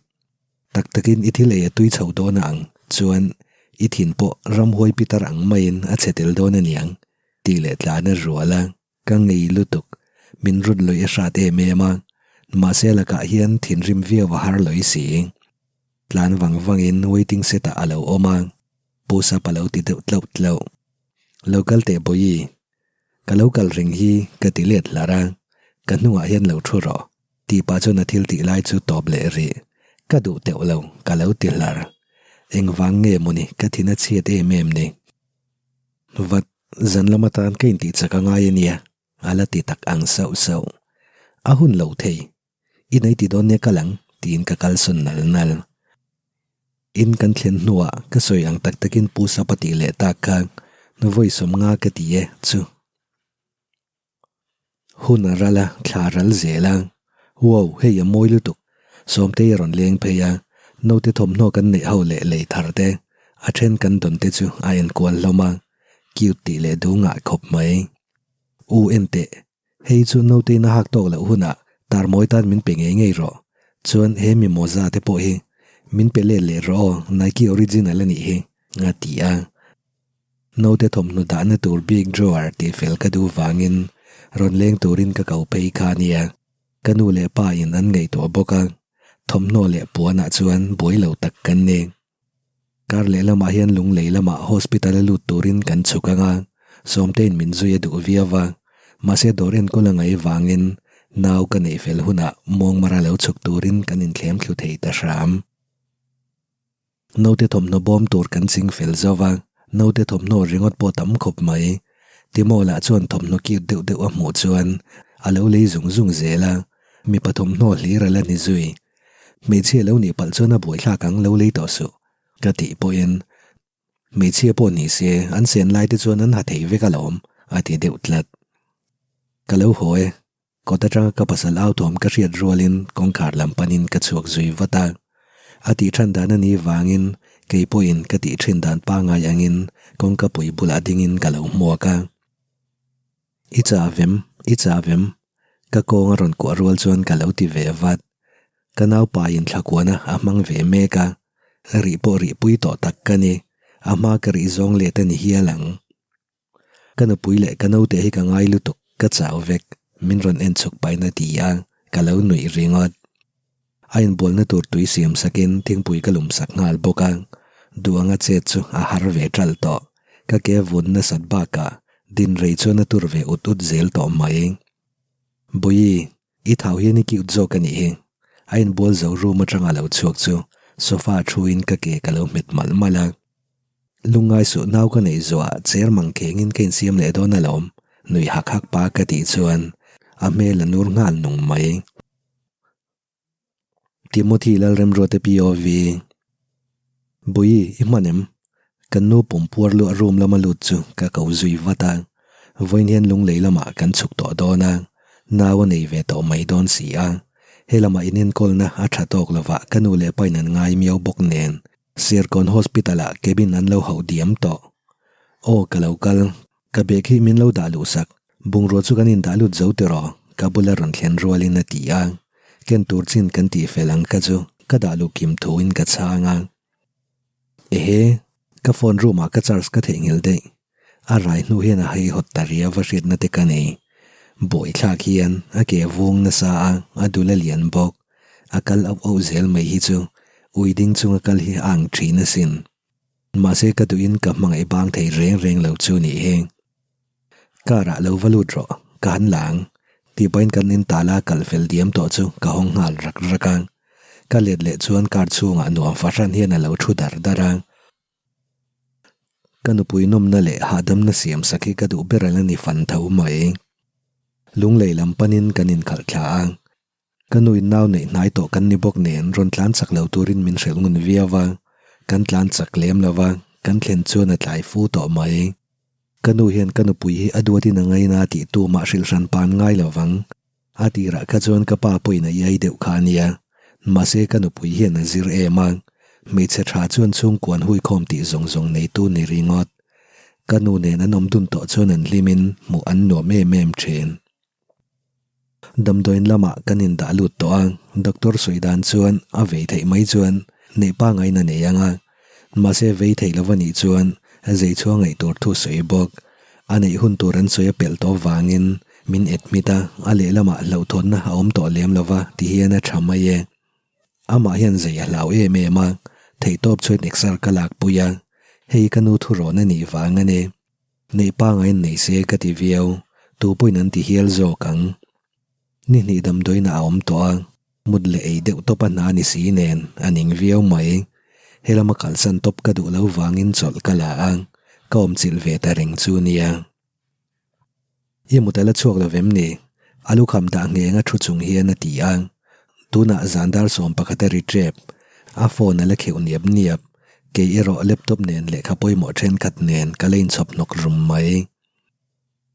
Tak takin i thil ei a tui chho dawn a ang chuan i thin pawh ramhuai pitar ang maiin a chhe tel dawn a niang, tih leh tlan a rual a. Ka ngei lutuk, min rut lawih a hrat em em a, mahse lakah hian thinrim viau a har lawih si. Tlan vang vangin waiting set ah a lo awm a, Pu Sap a lo ti deuh tlauh tlauh. Lo kal teh Bawihi, ka lo kal reng hi ka ti let hlar a, ka hnungah hian lo thu rawh tih pah chuan a thil tih lai chu tawp leh rih. Ka duh teuh lo, ka lo ti hlar. Engvang nge mawni ka thin a chhiat em em ni. Vat, zan lam atan ka intih chak a ngai a nia, a la ti tak ang sauh sauh. A hun lo thei, i nei ti dawn nia kal ang, tiin ka kalsawn nal nal. In kan thlen hnuah ka sawi ang tak takin Pu Sapa tih leh tak kha vawi sawmnga ka ti e chu. Hun a ral a, thla a ral zel a. Wow, hei a mawi lutuk. Sawmtei a rawn leng phei a, naute thawmhnaw kan neih ho leh lei thar te, a then kan dawn te chu a enkual hlawm a, cute tih leh duh ngah khawp mai. U enteh, hei chu naute in a hak tawk loh hunah tarmawi tan min pe ngei ngei rawh. Chuan he mi mawza te pawh hi min pe let leh rawh aw, Nike original a nih hi, a ti a. Naute thawmhnaw dahna tur bik drawer tih fel ka duh vangin rawn leng turin ka ko phei kha nia. Ka nu leh pa in an ngaihtuah bawk a, thawmhnaw leh puanah chuan buai lo tak kan ni. Kar leh lamah hian Lunglei lamah hospital a lut turin kan chhuk ang a, Sawmtein min zui a duh viau va, mahse dawr enkawl a ngaih vangin nau ka neih fel hunah Muangmara lo chhuk turin kan inthlem thlu thei ta hram. Naute thawmhnaw bawm tur kan ching fel zo va, naute thawmhnaw ringawt pawh tam khawp mai. Timo lah chuan thawmhnaw cute deuh deuh a hmuh chuan a lo lei zung zung zel a, mipa thawmhnaw hlir a la ni zui. Hmeichhia lo nih palh chuan a buaithlak ang lo lei tawh suh, ka tih pawhin hmeichhia pawh ni se an sen lai te chuan an ha thei vek alawm, a ti deuh tlat. Ka lo haw e, Kawt atanga ka pasal au thawm ka hriat rualin kawngkhar lam panin ka chhuak zui vat a. A tih than dan a nih vangin kei pawhin ka tih thin dan pangngai angin kawngka pui bulah dingin ka lo hmuak a. I chah vem, i chah vem, ka kawng a rawn kuah rual chuan ka lo ti ve vat. Ka naupain thlakuana a hmang ve mek a, rih pawh rih pui tawh tak ka ni, a hma ka rih zawng let a ni hial ang. Ka nupui leh ka naute hi ka ngai lutuk, ka chau vek, min rawn en chhuk pahin a ti a, ka lo nuih ringawt. A inbualna tur tui siam sakin thingpui ka lum sak nghal bawk a, duh anga chet chu a har ve ṭalh tawh, ka ke vun nasat bakah din rei chuan a tur ve ut ut zel tawh mai. Bawihi, i thau hian i cute zawk a nih hi. A inbual zo room atanga lo chhuak chu sofa thuin ka ke ka lo hmet malh malh a. Lungngai suh nau ka neih zuah chair mang khengin ka insiam leh dawn alawm, nui hak hak pa ka tih chuan a hmel a nur nghal nung mai. Timothy Lalremruate POV. Bui, i hman em? Kan nu pumpuar luah room lama lut chu ka ko zui vat a. Vawiin hian lunglei lamah kan chhuk tawh dawn a, nau a nei ve tawh mai dawn si a. He lamah inenkawlna a tha tawk lovah ka nu leh pain an ngai miau bawk nen Serkawn Hospital-ah cabin an lo hauh diam tawh. Aw, ka lo kal. Ka bag hi min lo dah luh sak. Bungrua chu kan indah lut zo tiraw? Ka bula rawn thlen rualin a ti a. Ken tur chin kan tih fel ang kha chu ka dah luh kim thuin ka chhang a. Ehe, ka phone room ah ka charge ka theihnghilh daih. A rai hnu hian a haihawt ta riau va hriatna te ka nei. Bawithlak hian a ke vung nasa a, a dul a lian bawk. A kal auh auh zel mai hi chu ui ding chunga kal hi a ang thin asin. Mahse ka duhin ka hmangaih bang thei reng reng lo chu nih hi. Car ah lo va lut rawh, ka han la ang. Tih pahin kan in tal a kal fel diam tawh chu ka hawng nghal rak rak a. Ka let leh chuan car chhungah nuam fahran hian a lo thu dar dar a. Ka nupui nawmna leh hahdamna siam sak hi ka duh ber a la ni fan tho mai. Lunglei lam panin kan inkhalh thla a. Ka nuin nau neih hnai tawh kan ni bawk nen rawn tlan chak lo turin min hrilh ngun viau a, kan tlan chak lem lo va, kan thlen chuan a tlai fu tawh mai. Ka nu hian ka nupui hi a duatin a ngaina tih tumah hrilh hran pan ngai lo vang. A tirah kha chuan ka pa pawhin a iai deuh kha a nia. Mahse ka nupui hian a zir em a, hmeichhe tha chuan chhungkuan huikhawm tih zawng zawng neitu ni ringawt. Ka nu nen an awm dun tawh chuan an hlimin hmuh an nuam em em thin. Damdawiin lamah kan indah lut tawh a, doctor sawi dan chuan a vei theih mai chuan neih pangaiin a nei ang a, mahse vei theih lo a nih chuan a zei chhuah ngaih tur thu sawi bawk. A neih hun tur an sawi a pelh tawh vangin min admit a, a lehlamah hlauhthawnna a awm tawh lem lo va ti hian a tha mai e. Amah hian zei a hlau em em a, theihtawp chuan exer ka lakpui a, hei ka nu thurawn a nih vang a ni. Neih pangaiin nei se ka ti viau, tu pawhin an ti hial zawk ang. Ni hnih damdawiin a awm tawh a, mut leh ei deuh tawp a hna ni si nen a ning viau mai. He lama kalsan tawp ka duh lo vangin chawlh ka la a, ka awmchilh ve ta reng chu nia. I mut a la chhuak lo vem ni? A lukham dah ngheng a thu chung hian a ti a. Tunah zan dar 11 a ri tep. A phone a la kheuh niap niap. Kei erawh laptop nen lehkha pawimawh thenkhat nen ka la inchhawp hnawk rum mai.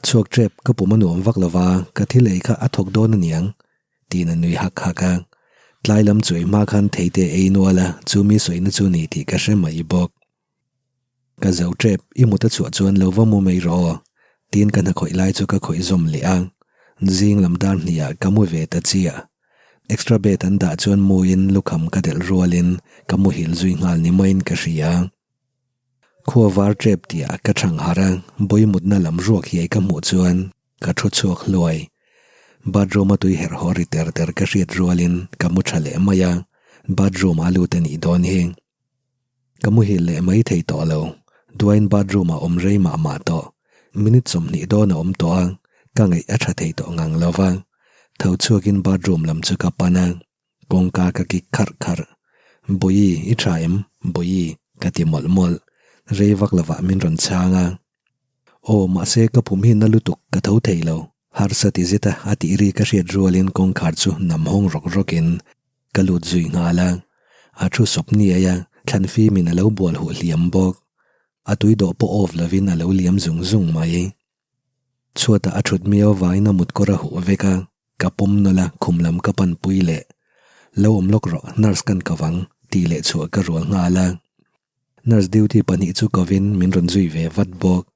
Chhuak tep ka pum a nuam vak lova ka thil ei kha a thawk dawn aniang tiin a nui hak hak a. Tlai lam chu ei hma khan theite ei nual a, chu mi sawina chu ni tih ka hre mai bawk. Ka zo tep, i mut a chhuah chuan lo va mu mai rawh aw, tiin ka hna khawih lai chu ka khawih zawm leh a. Zing lam dar hniah ka mu ve ta chiah. Extra bed an dah chuan muin lukham ka delh rualin ka muhil zui nghal ni maiin ka hria. Khua var tep tihah ka chhang harh a, bawi mutna lam ruak hiai ka hmuh chuan ka thu chhuak hluai. Bathroom a tui herh haw ri ter ter ka hriat rualin ka mu tha leh mai a, bathroom a lut a nih dawn hi. Ka muhil leh mai thei tawh lo. Duain bathroom ah awm rei mah mah tawh. Minute 20 dawn a awm tawh a, ka ngaih a tha thei tawh ngang lo va. Tho chhuakin bathroom lam chu ka pan a, kawngka ka kik kharh kharh. Bawihi, i tha em? Bawihi, ka ti mawlh mawlh. Rei vak lovah min rawn chhang a. Aw, mahse ka pum hi na lutuk, ka tho thei lo. Harsa ti zet a, a tih ri ka hriat rualin kawngkhar chu nam hawng rawk rawkin Ka lut zui nghal a, a thu sawp niai a, thlan fimin a lo bual huh hliam bawk. A tui dawh pawh off lovin a lo liam zung zung mai. Chhuatah a thut miau avangin a mutkawr a huh vek a, ka pawm nawlh a, khum lam ka pan pui leh. Lo awm lawk rawh, nurse kan ko vang, tih leh chhuah ka rual nghal a. Nurse duty pahnih chu kovin min rawn zui ve vat bawk.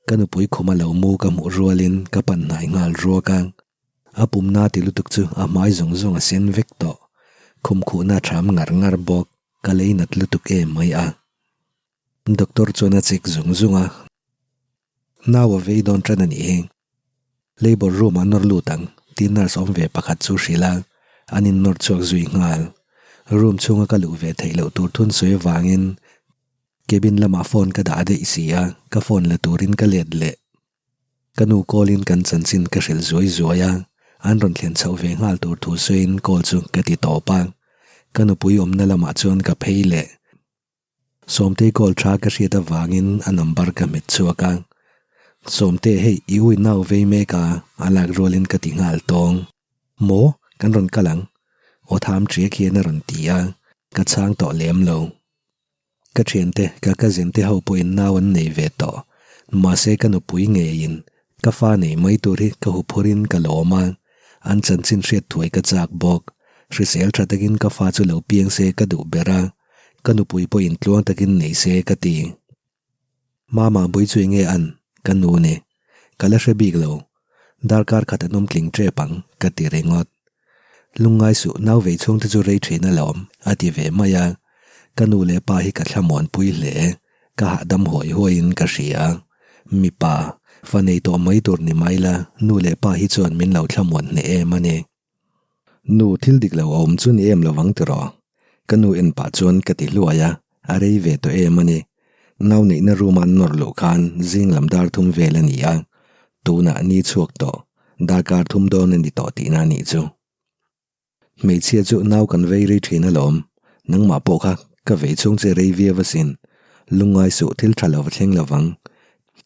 Ka nupui khuma lo mu ka hmuh rualin ka pan hnai nghal ruak a. A pumna ti lutuk chu a hmai zawng zawng a sen vek tawh. Khum khuhna a ṭham ngar ngar bawk. Ka lei nat lutuk em mai a. Doctor chuan a check zung zung a. Nau a vei dawn ṭan a nih hi. Labour room ah nawr lut ang tih nurse awm ve pakhat chu hrilh a, an in nawr chhuak zui nghal. Room chhunga ka luh ve theih loh tur thun sawi avangin cabin lamah phone ka dah daih si a, ka phone la turin ka let leh. Ka nu call in kan chanchin ka hrilh zuai zuai a, an rawn thlen chhoh ve nghal tur thu sawiin call chu ka ti tawp a. Ka nupui awmna lamah chuan ka phei leh. Sawmtei call tha ka hriat avangin a number ka hmet chhuak a. Sawmte hei i ui nau vei mek a, a lak rualin ka ti nghal tawng. Maw? Kan rawn kal ang? Aw tham ṭiak hian a rawn ti a, ka chhang tawh lem lo. Ka thiante, ka cousin te ho pawhin nau an nei ve tawh. Mahse ka nupui ngeiin ka fa nei mai tur hi ka huphurin ka lawm a, an chanchin hriat thuai ka chak bawk. Hrisel tha takin ka fa chu lo piang se ka duh ber a, ka nupui pawhin tluang takin nei se ka ti. Mama bui chu enge an? Ka nu ni. Ka la hre bik lo. Darkar khat an awm tling tep ang, ka ti ringawt. Lungngai suh nau vei chhung te chu rei thin alawm, a ti ve mai a. Ka nu leh pa hi ka thlamuanpui hle, ka hahdam huai huaiin ka hria. Mipa, fa nei tawh mai tur ni mai la, nu leh pa hi chuan min lo thlamuan hneh em a ni. Nu, thil dik lo a awm chu ni em lovang tiraw? Ka nu en pah chuan ka ti hluai a, a rei ve tawh em a ni. Nau neihna room an nawr luh khan zing lam dar thum vel a ni a, tunah ni chhuak tawh, darkar thum dawn a ni tawh tihna a nih chu. Hmeichhia chu nau kan vei rei thin alawm, nangmah pawh kha ka vei chhung che rei viau asin, lungngai suh thil tha lo va thleng lovang,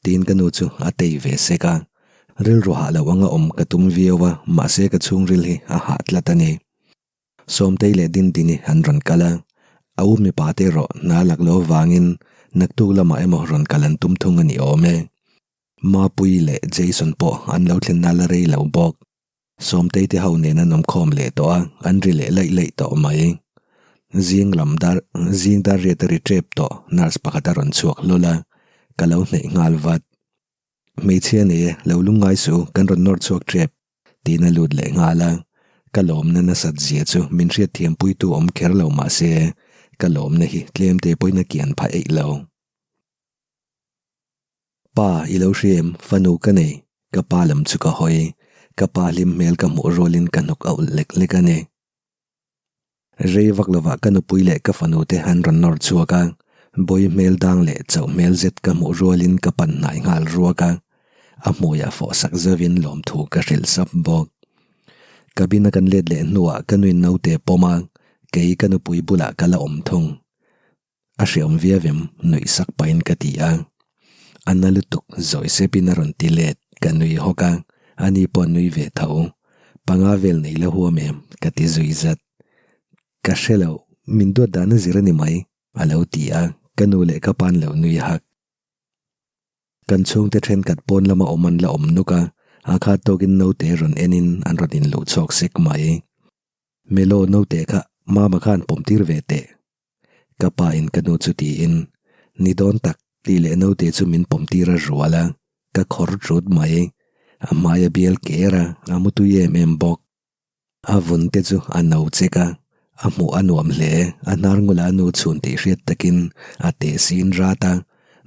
tiin ka nu chu a tei ve sek a, rilru hah lo anga awm ka tum viau a, mahse ka chhungril hi a hah tlat a ni. Sawmtei leh Dindini an rawn kal a, a u mipa te erawh hna lak lo avangin naktuk lamah emaw rawn kal an tum thung a ni awm e. Mapuii leh Jason pawh an lo thlen nal a rei lo bawk. Sawmtei te ho nen an awm khawm leh tawh a, an ri leh laih laih tawh mai. Zing lam dar zing dar riat a ri tep tawh, nurse pakhat a rawn chhuak hlawl a, ka lo hneih nghal vat. Hmeichhia nei e, lo lungngai suh u, kan rawn nawr chhuak tep. Tiin a lut leh nghal a, ka lawmna nasat zia chu min hriatthiam puitu awm kher lo mah se, ka lawmna hi tlem te pawhin a kian phah eih lo. Pa, i lo hria em? Fanu ka nei. Ka pa lam chu ka hawi. Ka pa hlim hmel ka hmuh rualin ka hnuk a ulh lek lek a ni. Rei vak lovah ka nupui leh ka fanu te an rawn nawr chhuak a, bawi hmel dang leh chauh hmel zet ka hmuh rualin ka pan hnai nghal ruak a, a hmuiah fawh sak zauhin lawmthu ka hrilh sap bawk. Cabin a kan let leh hnuah ka nuin naute pawm a, kei ka nupui bulah ka la awm thung. A hreawm viau em? Nuih sak pahin ka ti a. A na lutuk zawi sepin a rawn ti let, ka nui hawk a, ani pawh a nui ve tho. Panga vel nei la huam em? Ka ti zui zat. Ka hre lo, min duat dan a zir a ni mai, a lo ti a, ka nu leh ka pa'n lo nui hak. Kan chhungte thenkhat pawn lama awm an la awm nuk a, a khat tawkin naute rawn enin an rawn inluh chhuak sek mai. Melo naute kha mama khan pawm tir ve teh. Ka pa in ka nu chu tiin, Ni dawn tak, tih leh naute chu min pawm tir a rual a, ka khawr ṭut mai. A hmai a bial ker a, a mutui em em bawk. A vun te chu a no chek a, a hmuh a nuam hle. A hnar ngula a nu chhun tih hriat takin a teh sin rat a,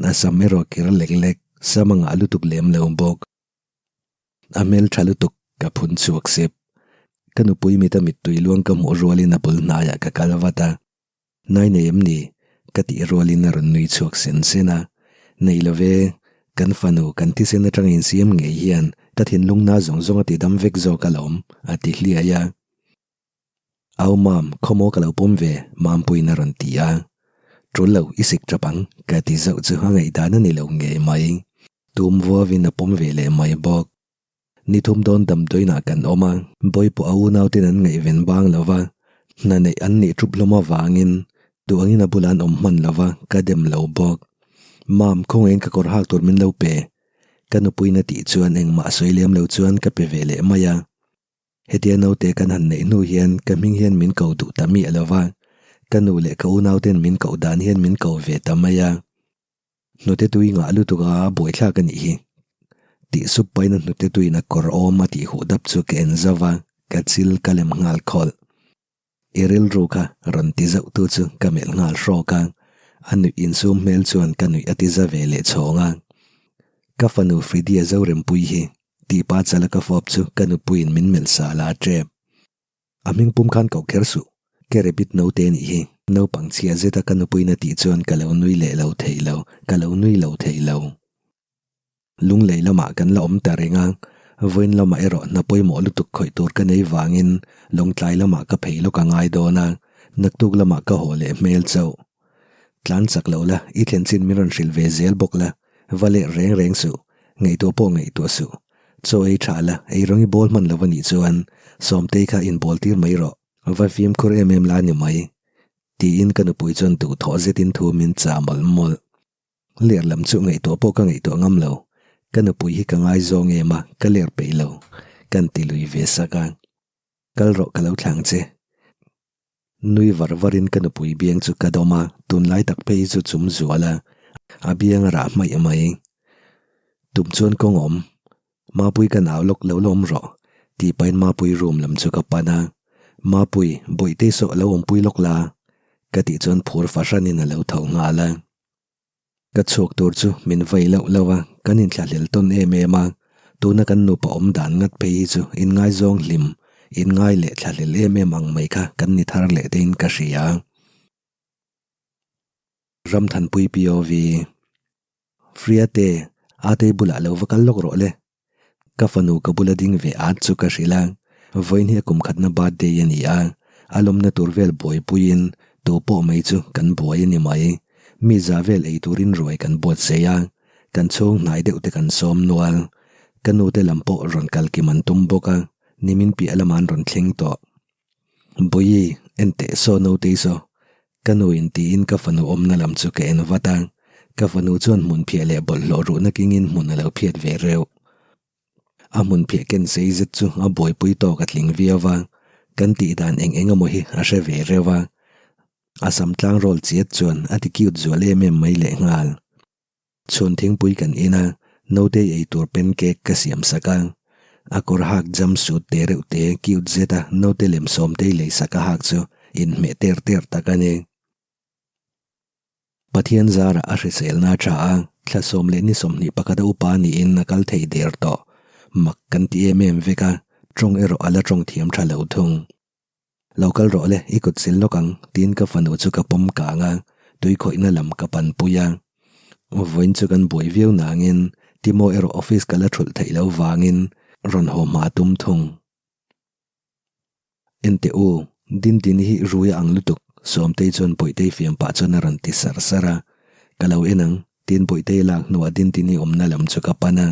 a sam erawh kir lek lek, sam a ngah lutuk lem lo bawk. A hmel tha lutuk ka phun chhuak sep. Ka nupui mita mittui luang ka hmuh rualin a bul hnaiah ka kal vat a. Nai nei em ni? Ka tih rualin a rawn nui chhuak sen sen a. Nei lo ve, kan fanu kan thisen atanga insiam ngei hian ka thinlung na zawng zawng a ti dam vek zawk alawm, a ti hliai a. Au mam, khawmaw ka lo pawm ve, Mampuiin a rawn ti a. Tul lo, i sik tap ang, ka ti zauh chu a ngaihdan a ni lo ngei mai. Tum vuavin a pawm ve leh mai bawk. Ni thum dawn damdawiinah kan awm a, Bawipawh a unauten an ngaihven bang lo va, hna neih an nih thup hlawm avangin duh angin a bulah an awm hman lo va, ka dem lo bawk. Mam, khawngaihin ka kawr hak tur min lo pe. Ka nupuiin a tih chuan engmah sawi lem lo chuan ka pe ve leh mai a. Hetia naute kan han neih hnu hian ka hming hian min ko duh ta miah lo va, ka nu leh ka unauten min koh dan hian min ko ve ta mai a. Hnute tui ngah lutuk a buaithlak a nih hi. Tih sup pahin a hnute tuiin a kawr awm a tih huh dap chu ka en zauh va, ka chil ka lem nghal khawlh. I rilru kha rawn ti zauh tu chu ka melh nghal hrawk a, a nuih insum hmel chuan ka nuih a ti za ve leh chhawng a. Ka fanu Fridia Zorempuii hi tihpa chala ka fawp chu ka nupuiin min melh sa la tep. A hming pum khan koh kher suh, ke rebit naute nih hi. Naupang chhia zeta ka nupuiin a tih chuan ka lo nui leh lo thei lo, ka lo nui lo thei lo. Lunglei lamah kan la awm ta reng a, vawiin lamah erawh hna pawimawh lutuk khawih tur ka nei vangin lawngtlai lamah ka phei lawk a ngai dawn a, naktuk lamah ka haw leh hmel chauh. Tlan chak lo la, i thlen chin min rawn hrilh ve zel bawk la, va leh reng reng suh, ngaihtuah pawh ngaihtuah suh. Chaw ei tha la, ei rawng i bawl hman lo a nih chuan Sawmtei kha inbawl tir mai rawh, va fimkhur em em la ni mai, tiin ka nupui chuan duhthawh zetin thu min chah mawlh mawlh. Ler lam chu ngaihtuah pawh ka ngaihtuah ngam lo. Ka nupui hi ka ngaizawng em a, ka ler peih lo. Kan ti lui ve sak a. Kal rawh ka lo thlang che. Nui var varin ka nupui biang chu ka dawm a, tunlai tak phei chu chum zual a, a biang a rah hmaih mai. Tum chuan kawng awm. Mapui ka nau lawk lo lawm rawh, tih pahin Mapui room lam chu ka pan a. Mapui, Bawihtei sawh lo awmpui lawk la, ka tih chuan phur fahranin a lo tho nghal a. Ka chhuak tur chu min vei loh loh a, kan inthlahlel tawn em em a, tuna kan nupa awm dan ngat phei hi chu inngaizawng hlim, inngai leh thlahlel em em ang mai kha kan ni thar leh tein ka hria. Ramthanpui POV. Friate, Atei bulah lo va kal lawk rawh le. Ka fanu ka bula ding ve at chu ka hrilh a, vawiin hi a kum khatna birthday a ni a, a lawmna tur vel buaipuiin tu pawh mai chu kan buai a ni mai. Mi za vel ei turin ruai kan buatsaih a, kan chhung hnai deuh te kan sawm nual. Ka nu te lam pawh rawn kal kim an tum bawk a, nimin piah lamah an rawn thleng tawh. Bawihi, enteh saw nautei saw, Ka nu in tiin ka fanu awmna lam chu ka en vat a, ka fanu chuan hmun phiah leh bawlhhlawh ruhna kingin hmun a lo phiat ve reuh. A hmun phiah ken sei zet chu a buaipui tawk a tling viau va, kan tih dan eng eng emaw hi a hre ve reuh a. A sam tlang rawl chiat chuan a ti cute zual em em mai lehnghal. Chhun thingpui kan in a, nautei ei tur pancake ka siam sak a. A kawr hak jump suit te reuh te cute zet a naute lem sawmtei lei sak a hak chu inhmeh ter ter tak a ni. Pathian zarah a hriselna a tha a, thla sawm leh ni 20 pakhat a upa niin a kal thei der tawh. Mak kan ti em em vek a, tawng erawh a la tawng thiam tha lo thung. Lo kal rawh le, i kut sil lawk ang, tiin ka fanu chu ka pawm kang a, tui khawihna lam ka pan pui a. Vawiin chu kan buai viau nangin Timo erawh office ka la thulh theih loh vangin rawn haw hma tum thung. Enteh u, Dindini hi rui a ang lutuk, Sawmtei chuan Bawihtei fiam pah chuan a rawn ti sar sar a. Ka lo en ang, tiin Bawihtei lak hnuah Dindini awmna lam chu ka pan a.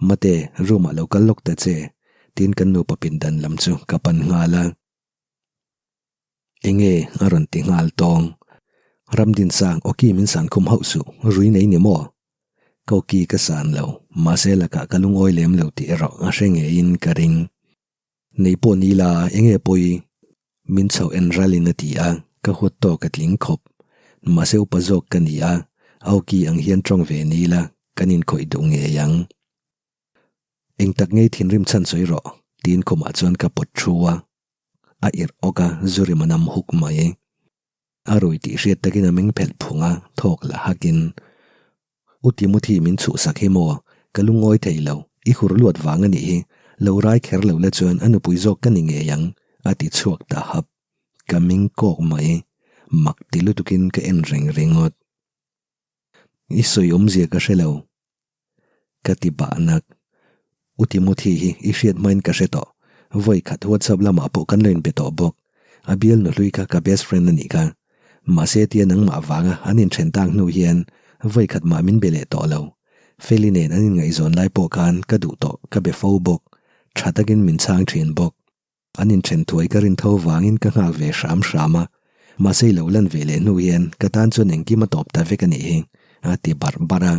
Mate, room ah lo kal lawk ta che, Tin kan nupa pindan lam chu ka pan nghal a. Enge a rawn ti nghal tawng. Ramdinsang awki min san khum hauh suh, rui nei ni maw? Ka awki ka san lo, mahse lakah ka lungawi lem lo tih erawh a hre ngeiin ka ring. Nei pawh ni la, enge pawi? Min chhoh en ralin a ti a, ka huat tawk a tling khawp. Mahse upa zawk ka ni a, a awki ang hian tawng ve ni la, kan inkhawih duh ngei ang. Eng tak ngei thinrim chhan sawi rawh, tiin khumah chuan ka pawt thu a. A irh awk a, zu rim a nam huk mai. A rui tih hriat takin a meng phelh phung a, thawk la hakin, U Timothy min chhuhsak hi maw? Ka lungawi thei lo, i hur luat vang a nih hi, lo rai kher lo la chuan a nupui zawk ka ni ngei ang, a ti chhuak ta hap. Ka meng kawk mai, mak ti lutukin ka en reng ringawt. I sawi awmzia ka hre lo. Ka ti bah nak. U Timothy hi i hriat hmain ka hre tawh. Vawi khat WhatsApp lamah pawh kan lo inbe tawh bawk. A bial nuhlui kha ka best friend a nih kha. Mahse tia nangmah vanga an inthen tak hnu hian vawi khat mah min be leh tawh lo. Feli nen an inngaihzawn lai pawh khan ka duh tawh ka be fo bawk. Tha takin min chhang thin bawk. An inthen thuai ka rin tho vangin ka nghak ve hram hram a, mahse i lo lan ve leh hnu hian ka tan chuan engkim a tawp ta vek a nih hi, a ti barh barh a.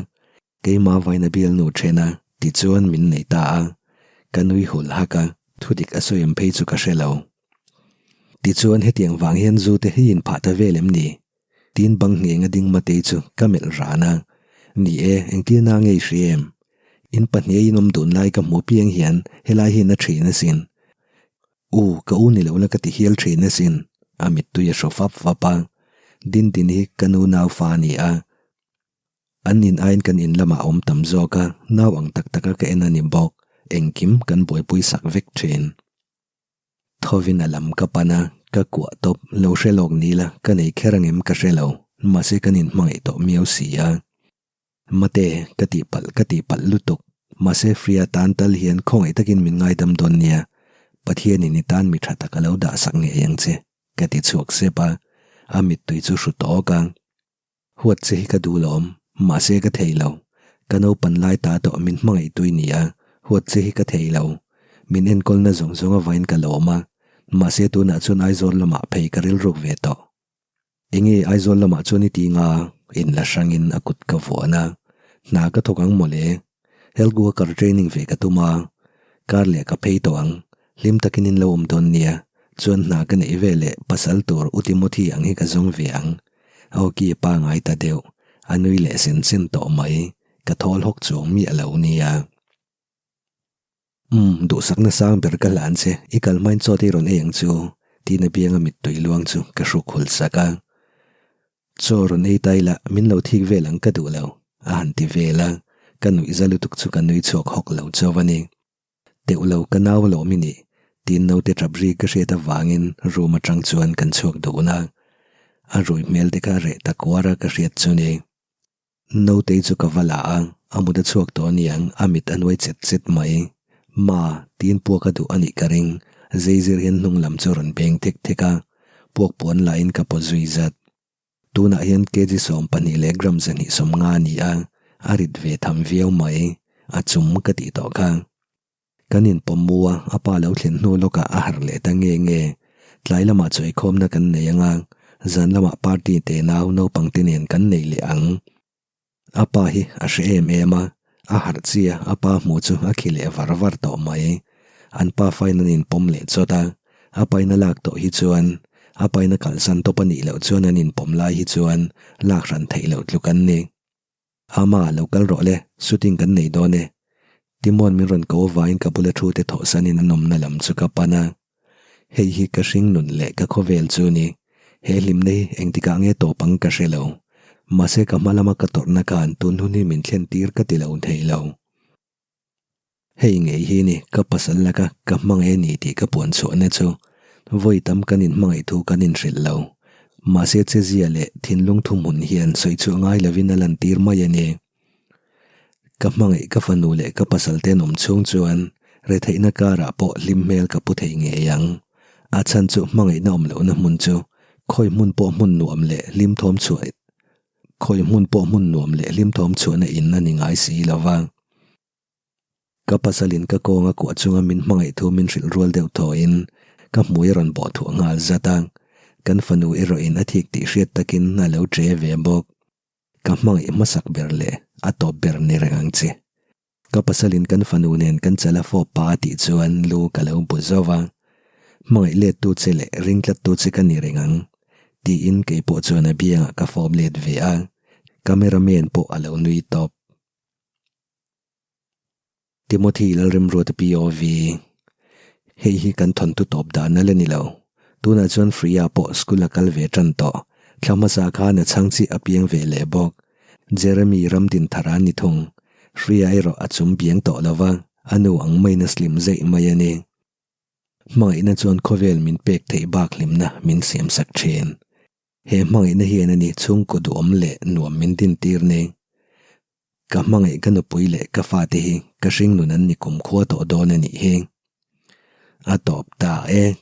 Keimah vaina bialnu then a, tichuan min nei ta a. Ka nui hul hak a, thudik a sawi em phei chu ka hre lo. Tichuan hetiang vang hian zu te hi inphah ta vel em ni? Tin bang ngheng a ding Matei chu ka melh ran a, Ni e, engtir na ngei hri em? In pahnih a inawm dun lai ka hmuh piang hian helai hi na thin asin. U, ka u ni lo la ka ti hial thin asin. a mittui a hru fap fap a. Dindin hi ka nu nau fa a ni a. An in aiin kan in lamah a awm tam zawk a, nau ang tak taka ka en a ni bawk. Engkim kan buaipui sak vek thin. Thovin a lam ka pan a, ka kuah tawp, lo hre lawk ni la, ka nei kher angem ka hre lo, mahse kan inhmangaih tawh miau si a. Mate, ka tihpalh, ka tihpalh lutuk, mahse Fria tan tal hian khawngaih takin min ngaidam dawn nia, Pathianin i tan mi tha tak a lo dah sak ngei ang che, ka ti chhuak sep a, a mittui chu hru tawk a. Huat che hi ka duh lawm, mahse ka thei lo. Ka naupan lai ta tawh min hmangaih tui ni a, huat che hi ka thei lo. Min enkawlna zawng zawng avain ka lawm a, mahse tunah chuan Aizawl lamah phei ka rilruk ve tawh. Enge Aizawl lamah chuan i ti nga? Inla hrangin a kut ka vuan a, hna ka thawk ang mawle. Health worker training ve ka tum a, kar leh ka phei tawh ang, hlim takin in lo awm dawn nia, chuan hna ka neih ve leh pasal tur U Timothy ang hi ka zawng ve ang. A awki a pangai ta deuh, a nui leh sen sen tawh mai, ka thawl hawk chuang miah lo nia. Umm, duhsakna sang ber ka hlan che, i kal hmain chaw te i rawn ei ang chu, tiin a bianga mittui luang chu ka hruk hul sak a. Chaw rawn ei ta ila, min lo thik vel ang ka duh lo, a han ti vel a, ka nuih za lutuk chu ka nui chhuak hawk lo chauh a ni. Teuh lo, ka nau alawm i nih, tiin naute tap ri ka hriat avangin room atang chuan kan chhuak dun a, a rui hmel te kha reh ta kuar a ka hriat chu ni. Nautei chu ka va la a, a mut a chhuak tawh aniang, a mit a nuai chet chet mai. Ma, tiin puak a duh a nih ka ring, zeizir hian hnung lam chu a rawn beng thek thek a, puak puan lahin ka paw zui zat. Tunah hian kg 12 leh gram 250 a ni a, a rit ve tham viau mai, a chum ka tih tawh kha. Kan inpawm mu a, a pa lo thlen hnu lawkah a harh leh ta nge nge. Tlai lamah chawikhawmna kan nei ang a, zan lamah party te nau naupang te nen kan nei leh ang. A pa hi a hre em em a, a harh chi a, a pa hmuh chu a khi leh var var tawh mai. An pa fain an inpawm leh chawt a, a pain a lak tawh hi chuan a pain a kalsan tawp a nih loh chuan an inpawm lai hi chuan lak hran theih loh tluk an ni. Ama, lo kal rawh le, shooting kan nei dawn e. Timon min rawn ko avangin ka bula thu te thawhsanin an awmna lam chu ka pan a. Hei hi ka hring nun leh ka khawvel chu ni. He hlimna hi engtikah nge tawp ang ka hre lo. Mahse ka hma lama ka tawrhna khan tun hun hi min thlen tir ka ti lo thei lo. Hei ngei hi ni ka pasal laka ka hmangaih a ni tih ka puan chhuahna chu vawi tam kan inhmangaih thu kan inhrilh lo. Mahse chezia leh thinlung thuhmun hian sawi chhuah ngai lovin a lantir mai a ni. Ka hmangaih ka fanu leh ka pasal te an awm chhung chuan retheihna karah pawh hlim hmel ka pu thei ngei ang. A chhan chu hmangaihna awm lohna hmun chu khawi hmun pawh hmun nuam leh hlim thawm chhuah khawi hmun pawh hmun nuam leh hlim thawm chhuahna in a ni ngai si lova. Ka pasalin ka kawng a kuah chunga min hmangaih thu min hrilh rual deuh thawiin ka hmui a rawn bawh thuah nghal zat a, kan fanu erawhin a thik tih hriat takin a lo che ve bawk. Ka hmangaih hmasak ber leh a tawp ber ni reng ang che. Ka pasalin kan fanu nen kan chal a fawp pa a tih chuan lu ka lo bu zauh a, Hmangaih lettu che leh ring tlattu che ka ni reng ang, tiin keipawh chuan a biangah ka fawp let ve a, camera man pawh a lo nui tawp. Timothy Lalremruata POV Hei hi kan thawntu tawp dan a la ni lo. Tunah chuan Freya pawh school a kal ve tan tawh. Thla hmasa khan a chhang chiah a piang ve leh bawk. Jeremy Ramdinthara ni thung. Freya erawh a chum biang tawh lo va, a nu ang maiin a slim zeih mai a ni. Hmangaihna chuan khawvel min pek theih bak hlimna min siamsak thin. He hmangaihna hian a ni chhungkaw duhawm leh nuam min dintir ni. Ka hmangaih ka nupui leh ka fate hi ka hringnun an ni kumkhua tawh dawn a nih hi. A tawp ta e.